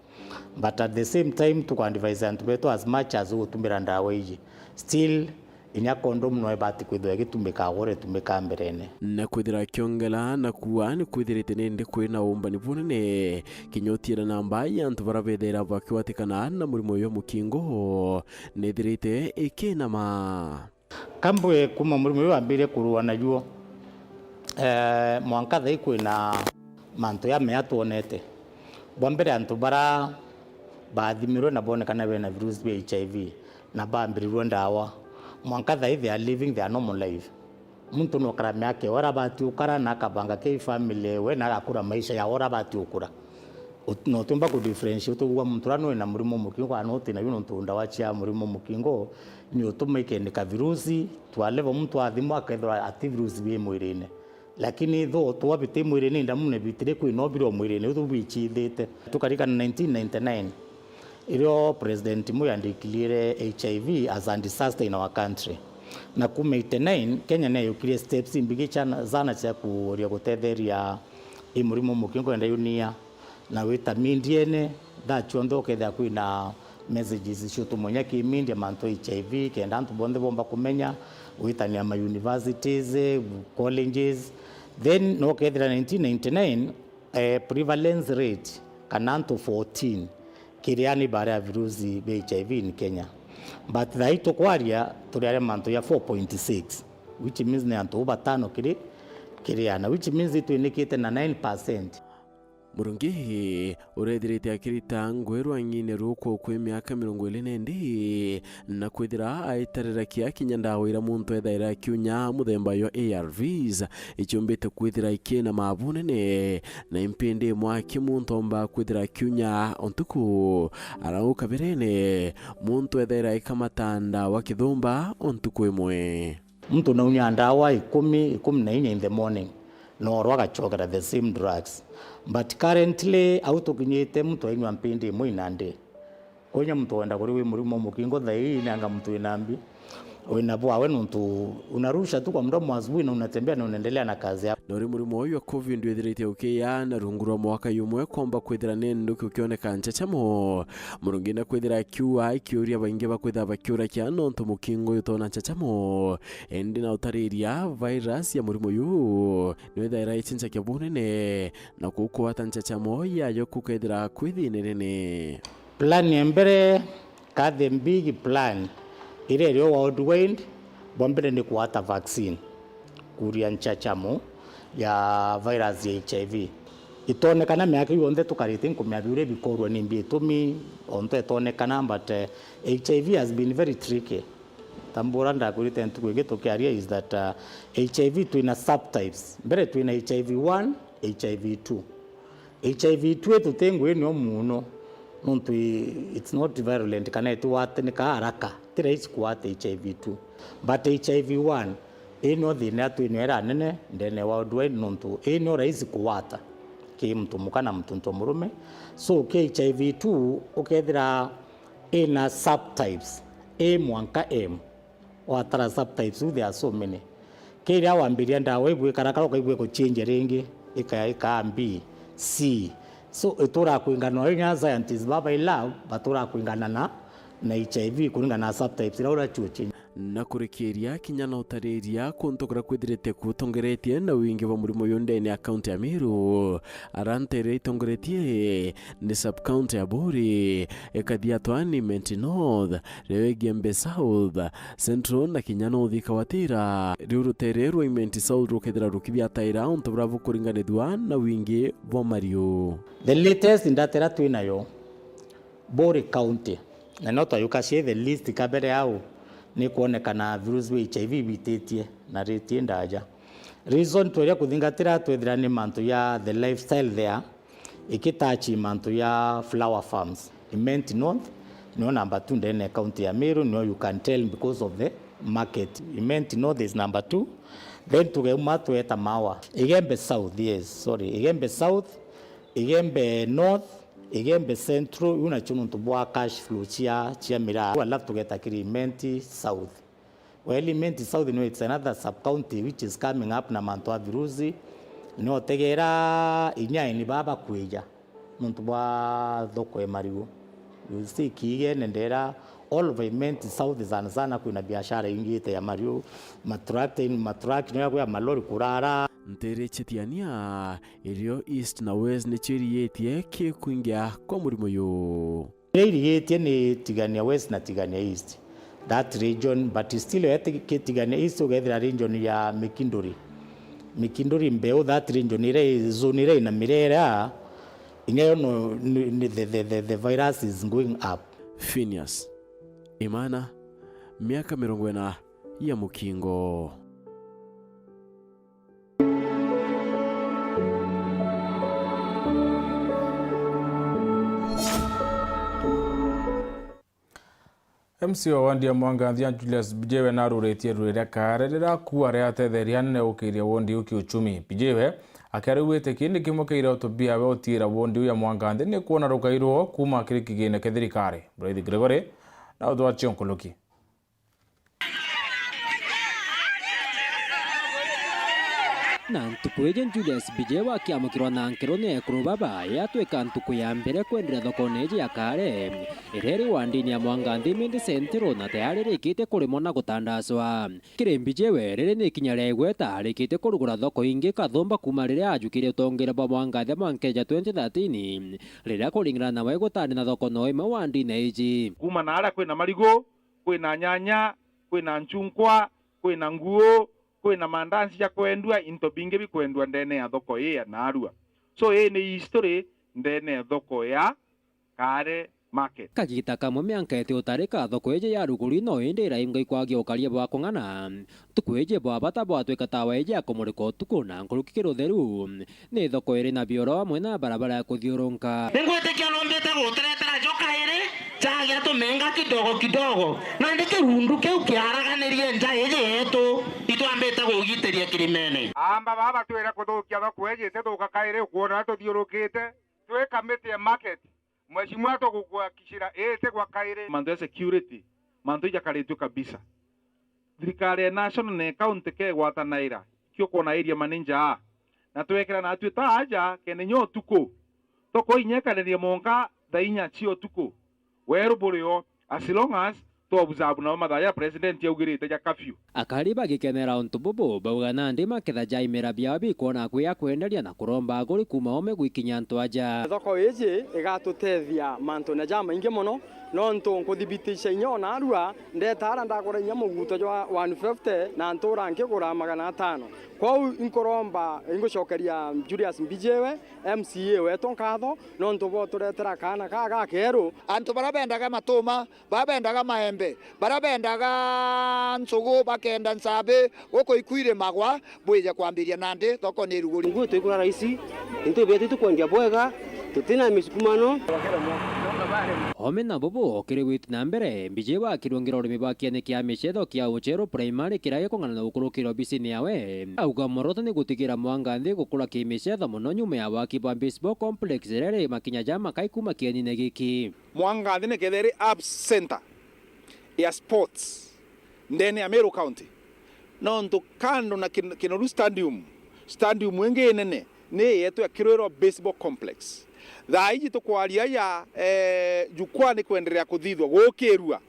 But at the same time, tuka advise antu betu as much as ugutumira ndawa iji, still inya condom no ibati kwithirwa igitumika agwe itumika mberene. Na kwithira kiongela na kuua ni kwithirite nindi kwina umbani bunene kinya utiira namba ya antu baria bethaira bakigwatikana na murimo uyu wa mukingo nithirite ikinama. Kambwe kuma murimo uyu wambirie kurua najuo, eh, mwanka thai kwina mantu jamea twonete. Bwa mbere, antu bara bathimirwe na bonekana bena virusi bia H I V na bambirirwe ndawa, mwanka thai they are living their normal life. Muntu nokara miaka ya uria abati ukara na akabanga ki family we na agakura maisha ya uria abati ukura. Ut-, notiumba ku differentiate utuuga muntu uria nwi na murimo mukingo kana uti nayo nontu ndawa cia murimo mukingo ni utuma ikendeka virusi, twa level muntu athimwa akethirwa ati virusi bi mwirine. Lakini though twa biti mwirine, ndamune bitire kwi no biro mwirine, uthu bichithite. Tukarikana nineteen ninety-nine, irio President Moi andikilire H I V as a disaster in our country. Na kuma eighty-nine, Kenya ni yayukirie steps imbigi chana, sana cia kuria gutetheria i murimo mukingo enda yunia. Na wita mediene, thaa cionthe ukethira kwina messages ciutumwe inya ki media mantu H I V, kenda antu bonthe bomba kumenya, gwitania ma universities, colleges. Then no kethira nineteen ninety-nine, eh, prevalence rate kana antu fourteen kiri ani baria virusi bia H I V in Kenya. But thai tukwaria turi aria mantu ya four point six, which means ni antu batano kiri, kiri ana, which means itwinikite na nine percent. Murungi urethirite akirita ngui rwang'ine ruku kwi miaka mirongo iri na indi, na kwithira aitarira kia kinya ndawa ira muntu ethaira akiunya muthemba yo A R Vs, icumbite kwithira ikina mabu nene, na impindi imwe aki muntu omba kwithira akiunya o ntuku. Arauka birene, muntu ethaira aikamata ndawa kithumba o ntuku imwe. Muntu naunya ndawa ikumi, ikumi na inya in the morning, na oro agacokera the same drugs. But currently, au tukinyite, muntu ainywa mpindi imwe in a day. Kwinya muntu wenda kuri wi murimo mukingo thaa ii, nanga muntu wina mbi, wina bwawe nuntu unarusha tu kwa mdomo asubuhi na unatembea na unaendelea na kazi yako. Na uri murimo uyu wa covid withirite ukiya na rungu rwa mwaka yumwe, komba kwithira ni nduki ukioneka nchachamo. Murungi na kwithira akiuga ikiuria baingi bakwithira bakiurakia nontu mukingo uyu utona nchachamo. Indi na utariria, virus ya murimo uyu niwithaira icincakia bunene na kukwata nchachamo yayo kukethira kwi thina inene. Plan ya mbere, ka the big plan iria irio worldwide, bwa mbere ni kwata vaccine, kuria nchachamo ya virus ya H I V. Itonekana miaka yonthe tukarite nkumia biuria bikorwa ni mbi itumi, onto itonekana, but, eh, H I V has been very tricky. Tambura ndakwirite ntuku ingi tukiaria is that, uh, H I V twina subtypes. Mbere twina H I V one, H I V two. H I V two itu ti ngui nio muno, nontu i-, it's not virulent kana itiwatanika haraka, ti rahisi kuwata H I V two. But H I V one, ii nio thina twinio ira nene ndene wa worldwide, nontu ii nio rahisi kuwata ki muntu muka na muntu murume. So ki H I V two ukethira ina subtypes, A mwanka M. Watara subtypes, there are so many. Kiria wambiria ndawa igwikarakara, ukaigua ikuchange ringi, ika-, ikaa B, C. So, ituraga kwingana na inya scientists baba i lab, baturaga kwingana na, na H I V kuringana na subtypes iria urachuo change. Na kurikiria kinya na utariria kuntu kuria kwithirite kutongeretie na wingi bwa murimo uyu ndene ya kaunti ya Meru, aria ntere itongeretie ni sub-county ya Buuri, ikathia twani Imenti North, riu Igembe South, Central na kinya North ikawatira. Riu rutere rwa Imenti South rukethira rukithiataira untu buria bukuringanithua na wingi bwa mariu. The latest data iria twinayo, Buuri County, na no twayuka cie the list kabere au, ni kwonekana virusi bia H I V bititie na ritie ndaja. Reason tweria kuthingatira twethira ni mantu ya the lifestyle there, ikitachi mantu ya flower farms. Imenti North nio number two ndene ya county ya Meru, nio you can tell because of the market. Imenti North is number two. Then tugeuma tweta Maua. Igembe South, yes, sorry. Igembe South, Igembe North, Igembe Central, iu nacio nontu bwa cash flow cia, cia miraa. Alafu tugeta kiri Imenti South. Well, Imenti South, no, it's another sub-county which is coming up na mantu a virusi. Ni otegera inya aeni baba kwija nontu bwa thoko ya marigu. You see, kiigene ndera, all of Imenti South sana sana kwina biashara ingite ya marigu, matractor, matractor, no ya malori kurara. Ntere Chitiania, irio East na West nicio irigitie ki kwingia kwa murimo uyu. Iria irigitie ni Tigania West na Tigania East, that region, but still eti ki Tigania East ugethira region ya Mikinduri. Mikinduri Mbeu, that region iria i zone iria ina mirera, inya yo no, ni, ni the, the, the, the virus is going up. Phineas Imana, miaka mirongo ina ya mukingo. M C wa wandi ya Mwanganthia Julius Bijewe naruritie ruri ria Kaare riria akua riatetheria anene gukiria wondi iu kiuchumi. Bijewe akiarauite kii ni kimwe kia iroto biawe utiira wondi iu ya Mwanganthia ni kwona rugai rwao kuuma kiri kigina kia thirikari. Muraithi Gregory na uthwachio nkuluki. Na ntuku iji Julius Bijewa akiamukirwa na nkero ni ekuru baba, yatwika ntuku ya mbere kwendera thokone iji ya Kaare, iria iri wandini ya Mwanganthi Imenti Central na tayari irikite kurimwa na gutandaswa. Kiri Bijewe, riri ni ikinya ria igweta, arikite kurugura thoko ingi kathumba kuuma riria ajukirie utongeria bwa Mwanganthi mwanka ja twenty thirteen, riria kuringana nawe gutari na thoko no imwe wandini iji. Kuuma na aria kwina marigu, kwina nyanya, kwina nchunkwa, kwina nguu, kwina mandansi ja kwendua, into bingi bikwendua ndene ya thoko ii ya naarua. So, ii ni history ndene ya thoko ya Kaare Market. Kagita kamwe mianka iti utarika, thoko iji ya ruguri no indi irainga ikwagia ukaria bwa kung'ana. Ntuku iji bwa bata bwatwika tawa iji ya kumurika utuku na nkuruki kiri utheru. Ni thoko iri na bioro amwe na barabara ya kuthiurunka. Ningwitikia nombite guturetera njoka iri, jagia tumenga kidogo kidogo. Nandi kirundu kiu kiaraganirie nja iji yetu, itwambite kugitiria kirimene. Amba baba twire kuthukia thoko iji itithuka kairi, ukwona tuthiurukite. Twi kamiti ya market, mheshimiwa, tugukuhakikishira iti gwa kairi. Mantu ya security, mantu ijakaritue kabisa. Thirikari ya national na county kegwatanaira, ikio kwona area manager aa, na twekira natue ta aja kenda inya utuku. Tukoinyekaniria monka thaa inya cia utuku. Weru buri o, as long as to observe nao mathaa ja president augirite ja curfew. Akari bagikenera untu bubu, bauga nandi maketha jaimera biao bikwona kwi a kwenderia na kuromba aguri kuuma ome gwikinya antu aja. Thoko iji igatutethia mantune jamaingi mono, nontu nkuthibitisha inya o narua, ndeta ara ndagura inya muguto jwa one fifty na ntura nkigura magana atano. Kwou inkuromba, ingucokeria Julius Mbijiwe, M C A wetu, nkatho nontu bwa uturetera kaana kaa gakeru. Antu baria bendaga matuma, baria bendaga maembe, baria bendaga nsugu, bakenda nsabi, guku iku irimagwa, bwije kwambiria nandi, thoko ni iruguri. Nguo twikura raisi, into biatu tukwendia bwega, tutina misukumano. Ome na bubu, kiri witi na mbere, Mbijiwe akirungirwa urimi bwa kiene kia micetho kia Ucheru Primary kiria gikung'ana na gukurukira obisini yawe. Auga mworoto ni gutigira Mwanga nthi gukura kimicetho mono nyuma ya waki bwa baseball complex iria iri makinya ja makai kuuma kienine giki. Mwanga nthi nikethira iri up center ya sports ndene ya Meru County. Nontu kando na Kin-, Kinoru Stadium, stadium ingi inene ni yetu ya Kirwiro Baseball Complex. Thaa iji tukwaria ya, eh, jukwaa ni kwenderea kuthithwa, gukirua,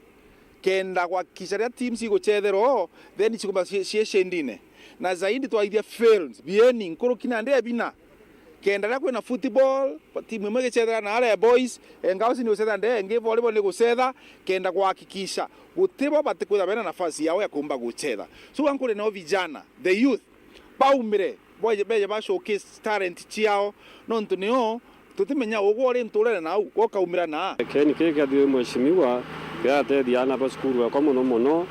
kenda gwakikisha riria teams igucetherwa o, then cikumba cie-, cie shindine. Na zaidi twaithia fields, bieni, nkuruki nandi ebina. Kenda riria kwina football, timu imwe igicethera na aria boys, eh, girls ni gucetha ndee, ingi volleyball ni gucetha, kenda gwakikisha gutibo batikwithirwa bena nafasi yao ya kumba gucetha. So, ankuri nao vijana, the youth, baumire, boje, beje ba showcase talent ciao, nontu nio tutimenya ugwe uri nturene nau, gwe ukaumira naa. Keni kii kiathirwe mheshimiwa, kiratethia aana ba cukuru ekwa mono mono,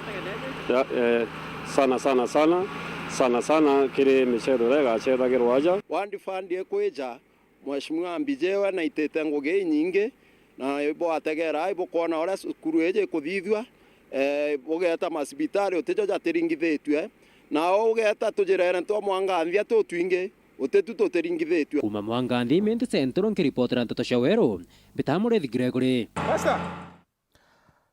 ya, eh, sana, sana, sana, sana, sana kiri micetho iria igacethagirwa aja. Ward fund ikwija, Mheshimiwa Mbijiwe naitite ngugi inyingi, na ibwategera, ibukwona uria cukuru iji ikuthithua, eh, bugeeta macibitari utijo jatiringithitue, nao ugeeta tujirene twa Mwanga nthia tutwingi, utitu tutiringithitue. Kuuma Mwanga nthi Imenti Central, nkiripotera nteto cia Weru, mbitaga Murithi Gregory.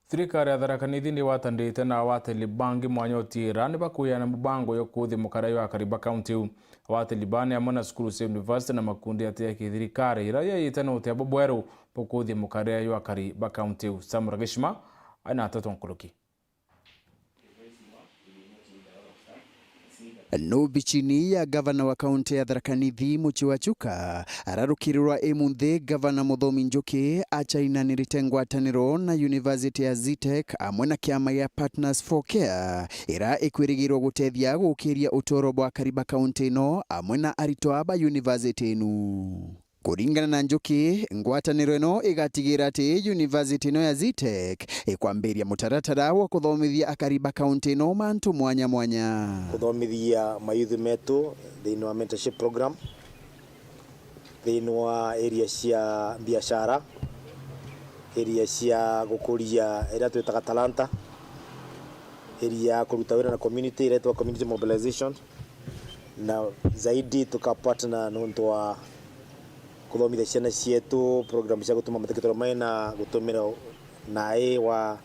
Thirikari ya Tharaka Nithi ni igwatanirite na awatiri bangi mwanya utiira ni bakuiana mubango ya kuuthia mukaria jwa akari ba kaunti iu. Awatiri baa ni amwe na cukuru cia university na makundi jati ja kithirikari, iria jaijite na utia bubweru bukuuthia mukaria jwa akari ba kaunti iu. Sam Rageshima aina nteto nkuruki. No bichini ya gavana wa kaunti ya Tharaka Nithi, Muchi wa Chuka, ararukirirwa imunthi, gavana Muthomi Njuki achainanirite ngwataniro na university ya Zitech amwe na kiama gia Partners for Care, ira ikwirigirwa gutethia gukiria utoro bwa akari ba kaunti ino amwe na aritwa ba university inu. Kuringana na Njuki, ngwataniro ino igatigira ati university ino ya Zitech ikwambiria mutaratara wa kuthomithia akari ba kaunti ino mantu mwanya mwanya. Kuthomithia mayouth metu thiini wa mentorship program, thiini wa area cia biashara, area cia gukuria iria twitaga talanta, area ya kuruta wira na community, iria twitaga community mobilization, na zaidi tukapartner nontu wa kuthomithia ciana cietu program cia gutuma matikitoro mai na gutumira naai wa,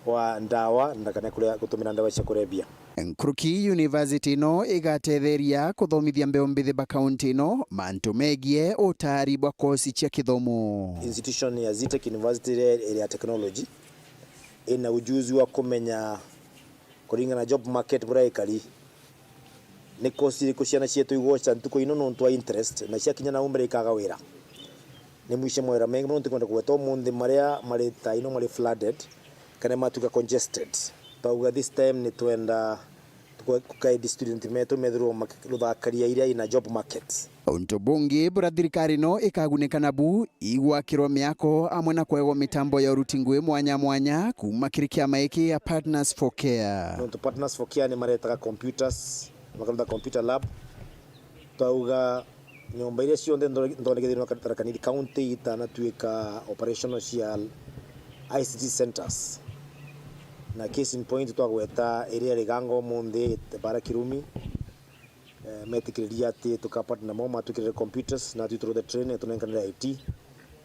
wa ndawa na kana kuria gutumira ndawa cia kurebia. Nkuruki university ino igatetheria kuthomithia mbeu mbithi ba kaunti ino mantu megie utari bwa kosi cia kithomo. Institution ya Zitech University iria iri ya technology ina ujuzi wa kumenya kuringana na job market buria ikari. Ni course iriku ciana cietu igwoca ntuku ino nontu wa interest, na ciakinya nau mbere ikaga wira? Ni mwice mawira mengi mono, ntikwenda kugweta umunthi maria mari ta ino mari flooded, kana matuika congested. Twauga this time ni twenda Ku-, kukaidi student metu methirwo maki-, ruthakaria iria ina job market. Untu bungi buria thirikari no ikagunika nabu, igwakirwa miako amwe na kwegwa mitambo ya uruti ngui mwanya mwanya kuuma kiri kiama giki ya Partners for Care. Nontu Partners for Care ni maretaga computers, makarutha computer lab. Twauga nyomba iria cionthe nthondekithirwe na Tharaka Nithi County itanatuika operational cia I C T centers. Na case in point twagweta iria Liganga umunthi bara Kirumi, eh, metikiririe ati tukapartner namo, matwikirire computers, na twi turuthe training, tunenkanire I T,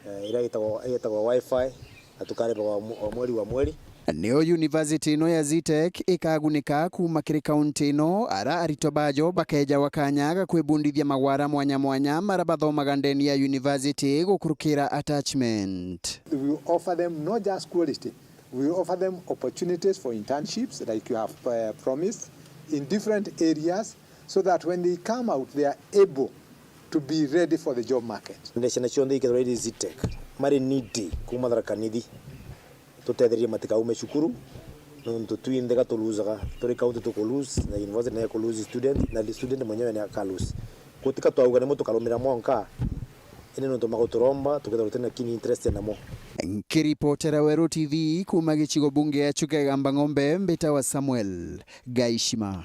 eh, iria itagwo, itagwo wifi, na tukarivagwa o mwe-, o mweri wa mweri. Nio university ino ya Zetech ikagunika kuuma kiri kaunti ino, ara aritwa bajo bakejagwa kanya ga kwibundithia magwara mwanya mwanya mara bathomaga ndeni ya university gukurukira attachment. We offer them not just quality, we offer them opportunities for internships like you have, uh, promised in different areas, so that when they come out, they are able to be ready for the job market. Nde ciana cionthe ikethirwa iri Zetech, mari needy kuuma Tharaka Nithi, tutetherie matikaume cukuru, nontu twinthe ga tulusaga, turi county tuku lose, na university nayo iku lose student, na student mwenyewe ni aka lose. Gutika twauga nimo tukarumira mwanka, indi nontu maguturomba, tukethirwa tutina keen interest namo. Nkiripotera Weru T V kuuma gicigo bunge ya Chuka Igamba Ng'ombe, mbitawa Samuel Gaishima.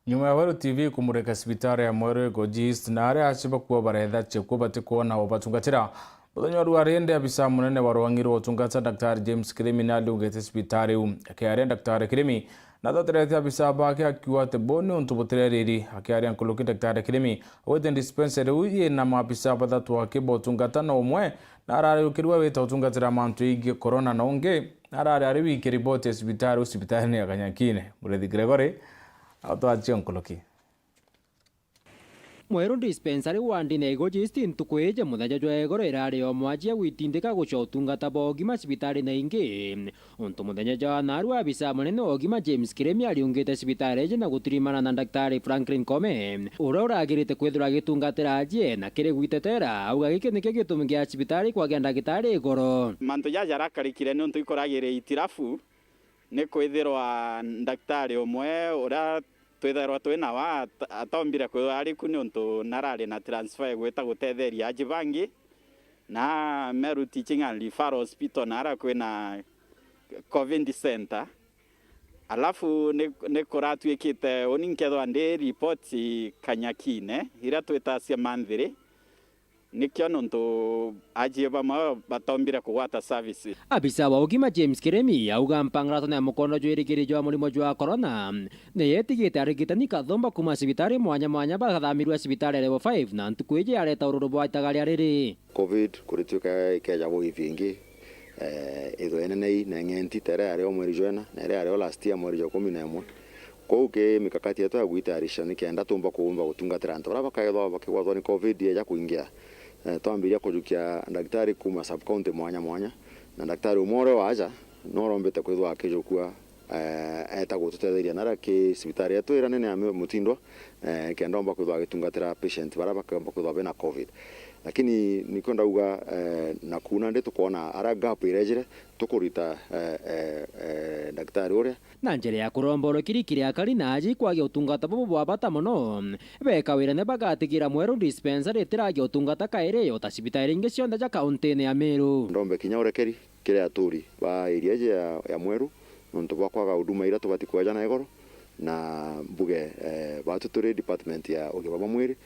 Nyuma ya Weru T V kumurika cibitari ya Mweru Igoji East na aria aciari bakuo baretha ciakuo batikwona ubatungatira. Muthenya wa rua rindi, abisa munene wa rwangi rwa utungata, Daktari James Kirimi, naliungite cibitari iu. Akiaria, Daktari Kirimi nathoterete abisa bake akiuga ati bo ni untu butireriri. Akiaria nkuruki, Daktari Kirimi augite dispensary iu yina maabisa bathatu aki ba utungata, na umwe na arariukirua wita utungatira mantu igie corona, na ungi na arari ari wiki riboti ya cibitari u cibitarine ya Kanyakine. Murethi Gregory atwachia nkuruki. Mweru dispensary wandine ya Igoji East ntuku iji muthenya jwa igoro irari o mwajia gwitindika gucia utungata bwa ugima cibitarine ingi. Untu muthenya jwa naru, abisa munene wa ugima James Kirimi ariungite cibitari iji na gutirimana na Daktari Franklin Kome, uria uragirite kwithirwa agitungatira ajie, na kiri gwitetera, auga giki nikio gitumi gia cibitari kwagia ndagitari igoro. Mantu jaja jarakarikire ni untu ikuragire itirafu, ni kwithirwa ndagitari umwe uria twithairwa twi nawe at-, atombire kwithirwa ari ku ni untu narari na transfer igwita gutetheria aji bangi, na Meru Teaching and Referral Hospital, na aria kwina COVID Center. Alafu ni, ni kuratuikite uni nkethwa ndi report Kanyakine, iria twitaga cia monthly, nikio nontu ajie bamwe batombire kugwata services. Abisa wa ugima James Kirimi auga mpangarato ya mukondo jwa irigiri jwa murimo jwa corona ni yetigite arigitani kathumba kuma cibitari mwanya mwanya bagathamirua cibitari ya level five, na ntuku iji areta ururu bwa itaga ria riri. COVID kurituika ikeja wave ingi, eh, ithwe inene ii na ing'enti, ta iria yari o mweri jwa ina, na iria yari o last year mweri jwa kumi na imwe. Kwou ki mikakati yetu ya gwitayarisha nikenda tumba kuumba gutungatira antu baria bakethwa bakigwatwa ni COVID yeja kuingia. Eh, twambiria kujukia ndagitari kuma sub county mwanya mwanya, na ndagitari umwe uria waja, no urombete kwithwa akijukua, eh, eta gututetheria nara ki cibitari yetu ira nene ya Mi-, Mutindwa, eh, kenda omba kwithwa agitungatira patient baria bakomba kwithwa bena COVID. Lakini nikio ndauga, eh, na kuna ndi tukwona ara gap irejire, tukurita, eh, eh, eh, ndagitari uria. Na njira ya kuromba urukiri kiri akari na aji kwagia utungata bubu bwa bata mono, beka wira ni bagatigira Mweru dispensary itiragia utungata kairi o ta cibitari ingi cionthe ja kauntine ya Meru. Ndombe kinya urekeri kiri aturi ba area iji ya, ya Mweru, nontu bwa kwaga huduma iria tubati kweja na igoro, na mbuge, eh, batu turi department ya ugima bwa mwiri,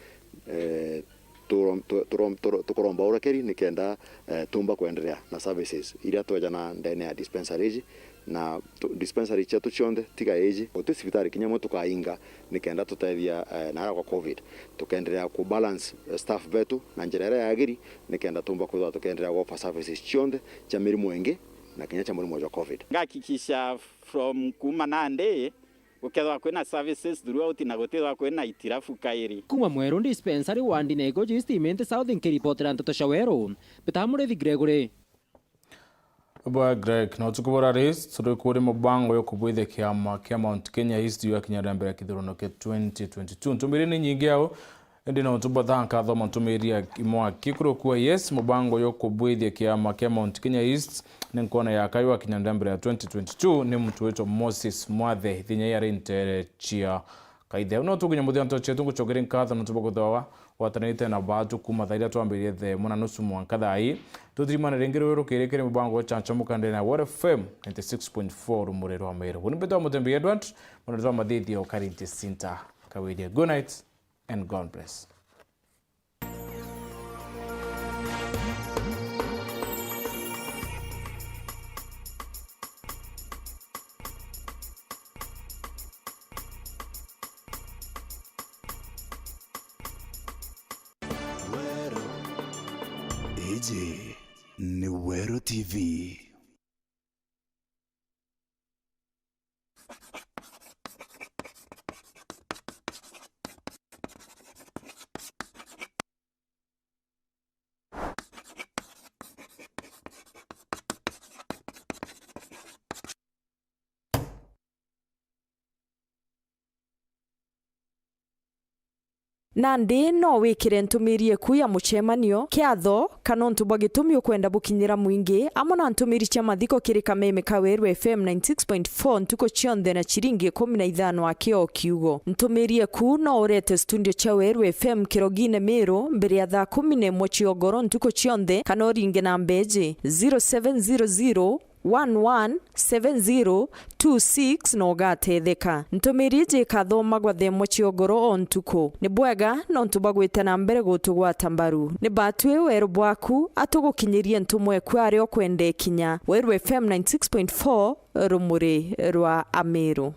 eh, turom-, tu-, turom-, turo-, tukuromba urekeri nikenda, eh, tumba kwenderea na services iria twejana ndene ya dispensary iji, na tu-, dispensary cietu cionthe tiga iji, guti cibitari kinya imwe tukainga nikenda tutethia, eh, nara kwa COVID. Tukenderea ku balance, eh, staff betu na njira iria yagiri, nikenda tumba kwithwa tukenderea gwofa services cionthe cia mirimo ingi na kinya cia murimo jwa COVID. Ngakikisha from kuma nandi gukethwa kwina services throughout na gutithwa kwina itirafu kairi. Kuma Mweru dispensary wandi na Igoji East Imenti South, nkiripotera nteto cia Weru, Peter Murithi Gregory. Bwa Greg, na utuku bwa rari, turi kuri mubango yo kubwithia kiama kia Mount Kenya East juu ya kinya ria mbere ya kithurano kia twenty twenty-two. Ntumiri ni nyingi au, indi no tubotha nkatho mantumiri ya imwaki kuri kuwa yes, mubango yo kubwithia kiama kia Mount Kenya East Ni nkona ya kayu akinya ndambere ya twenty twenty-two ni muntu witwa Moses Mwathe, thinya yari ntere cia Kaithe. Au no tukinya muthia nto cietu, ngucokeria nkatho nontu bwa kwithirwa gwatanirite na baatu kuuma thaa iria twambiririe thaa imwe na nusu mwanka thaa ii. Tuthirimane ringi rwiru rukiri kiri mubango wa Chanchamuka ndene ya Word F M ninety six point four Rumuri rwa Meru. Buni mbitwa Mutembi Edward, mwana twa mathithio Karinti Sinta Kawiria. Good night and God bless. Weru. Iji ni Weru T V. Nandi no wikire ntumiri eku ya mucemanio kiatho, kana untu bwa gitumi ukwenda bukinyira mwingi, amwe na ntumiri cia mathiko kiri kameme ka Weru F M ninety six point four ntuku cionthe na ciringi ikumi na ithano aki o kiugo. Ntumiri eku no urete studio cia Weru F M Kirogine Miru mbere ya thaa kumi na imwe cia ugoro ntuku cionthe, kana uringe namba iji, zero seven zero zero, one one seven zero two six na ugatetheka. Ntumiri iji ikathomagwa thaa imwe cia ugoro o ntuku. Ni bwega nontu bwa gwita na mbere gutugwata mbaru. Ni batwi weru bwaku, atugukinyirie ntumwa eku aria ukwenda ikinya. Weru F M ninety six point four, rumuri rwa Amiru.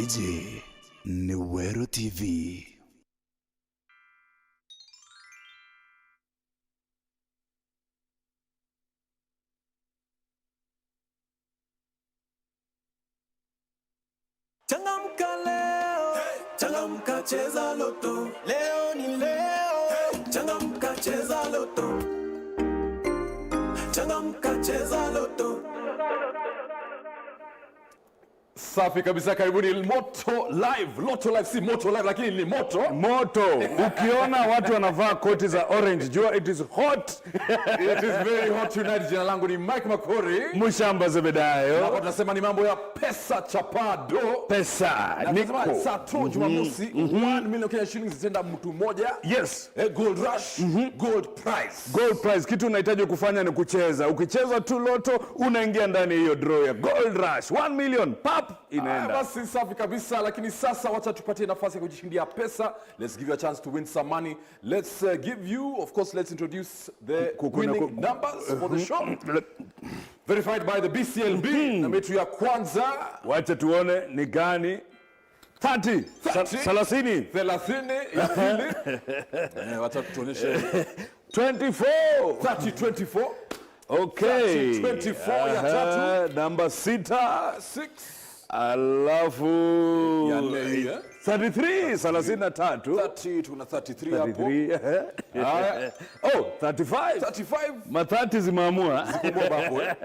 Iji ni Weru T V. Changamka leo, changamka, cheza Lotto. Leo ni leo, changamka, cheza Lotto. Changamka, cheza Lotto. Safi kabisa, karibuni Moto Live, Lotto Live, si Moto Live, lakini ni moto. Moto. Ukiona watu wanavaa koti za orange, jua it is hot. It is very hot tonight. Jina langu ni Mike Makori. Mushamba Zebedayo. Na hapa tunasema ni mambo ya pesa chapado. Pesa. Na tunasema niko. Saa tu Jumamosi, one million Kenya shillings zitaenda mtu mmoja. Yes. Eh, Gold Rush, Gold Prize. Gold Prize, kitu unahitaji kufanya ni kucheza. Ukicheza tu Lotto, unaingia ndani ya hiyo draw ya Gold Rush. One million, pap, inaenda. Ah, basi safi kabisa, lakini sasa wacha tupatie nafasi ya kujishindia pesa. Let's give you a chance to win some money. Let's, uh, give you, of course, let's introduce the winning numbers for the show. Verified by the B C L B. Namba yetu ya kwanza. Wacha tuone ni gani. Thirty. Sa-, thirty. Thelathini. Thelathini ya pili. Eh, wacha tuonyeshe. Twenty-four. Thirty, twenty-four. Okay. Thirty, twenty-four ya tatu. Aha, namba sita. Six. Alafu ya nne hii, eh? Thirty-three, thelathini na tatu. Thirty, tuna thirty-three hapo. Thirty-three, eh. Haya. Oh, thirty-five. Thirty-five. Mathati zimeamua. Ziko bomba hapo, eh?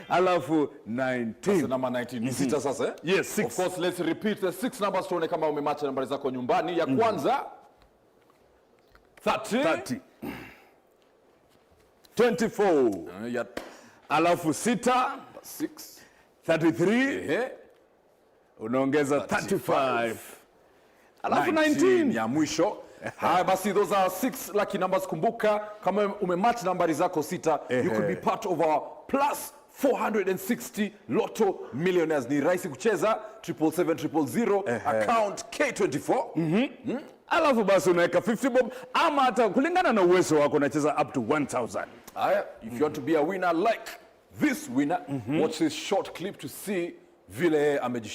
Alafu nineteen. Sasa namba nineteen. Ni sita sasa, eh? Yes, six. Of course, let's repeat the six numbers tuone kama umematch nambari zako nyumbani. Ya kwanza, thirty. Thirty. Twenty-four. Eh, ya alafu sita. Six. Thirty-three. Ehe. Unaongeza thirty-five. Alafu nineteen ya mwisho. Haya basi, those are six lucky numbers. Kumbuka, kama umematch nambari zako sita, you could be part of our plus four hundred and sixty Lotto Millionaires. Ni rahisi kucheza, triple seven triple zero, account K twenty-four. Alafu basi unaweka fifty bob, ama hata kulingana na uwezo wako unacheza up to one thousand. Haya, if you want to be a winner like this winner, watch this short clip to see vile yeye amejishindia.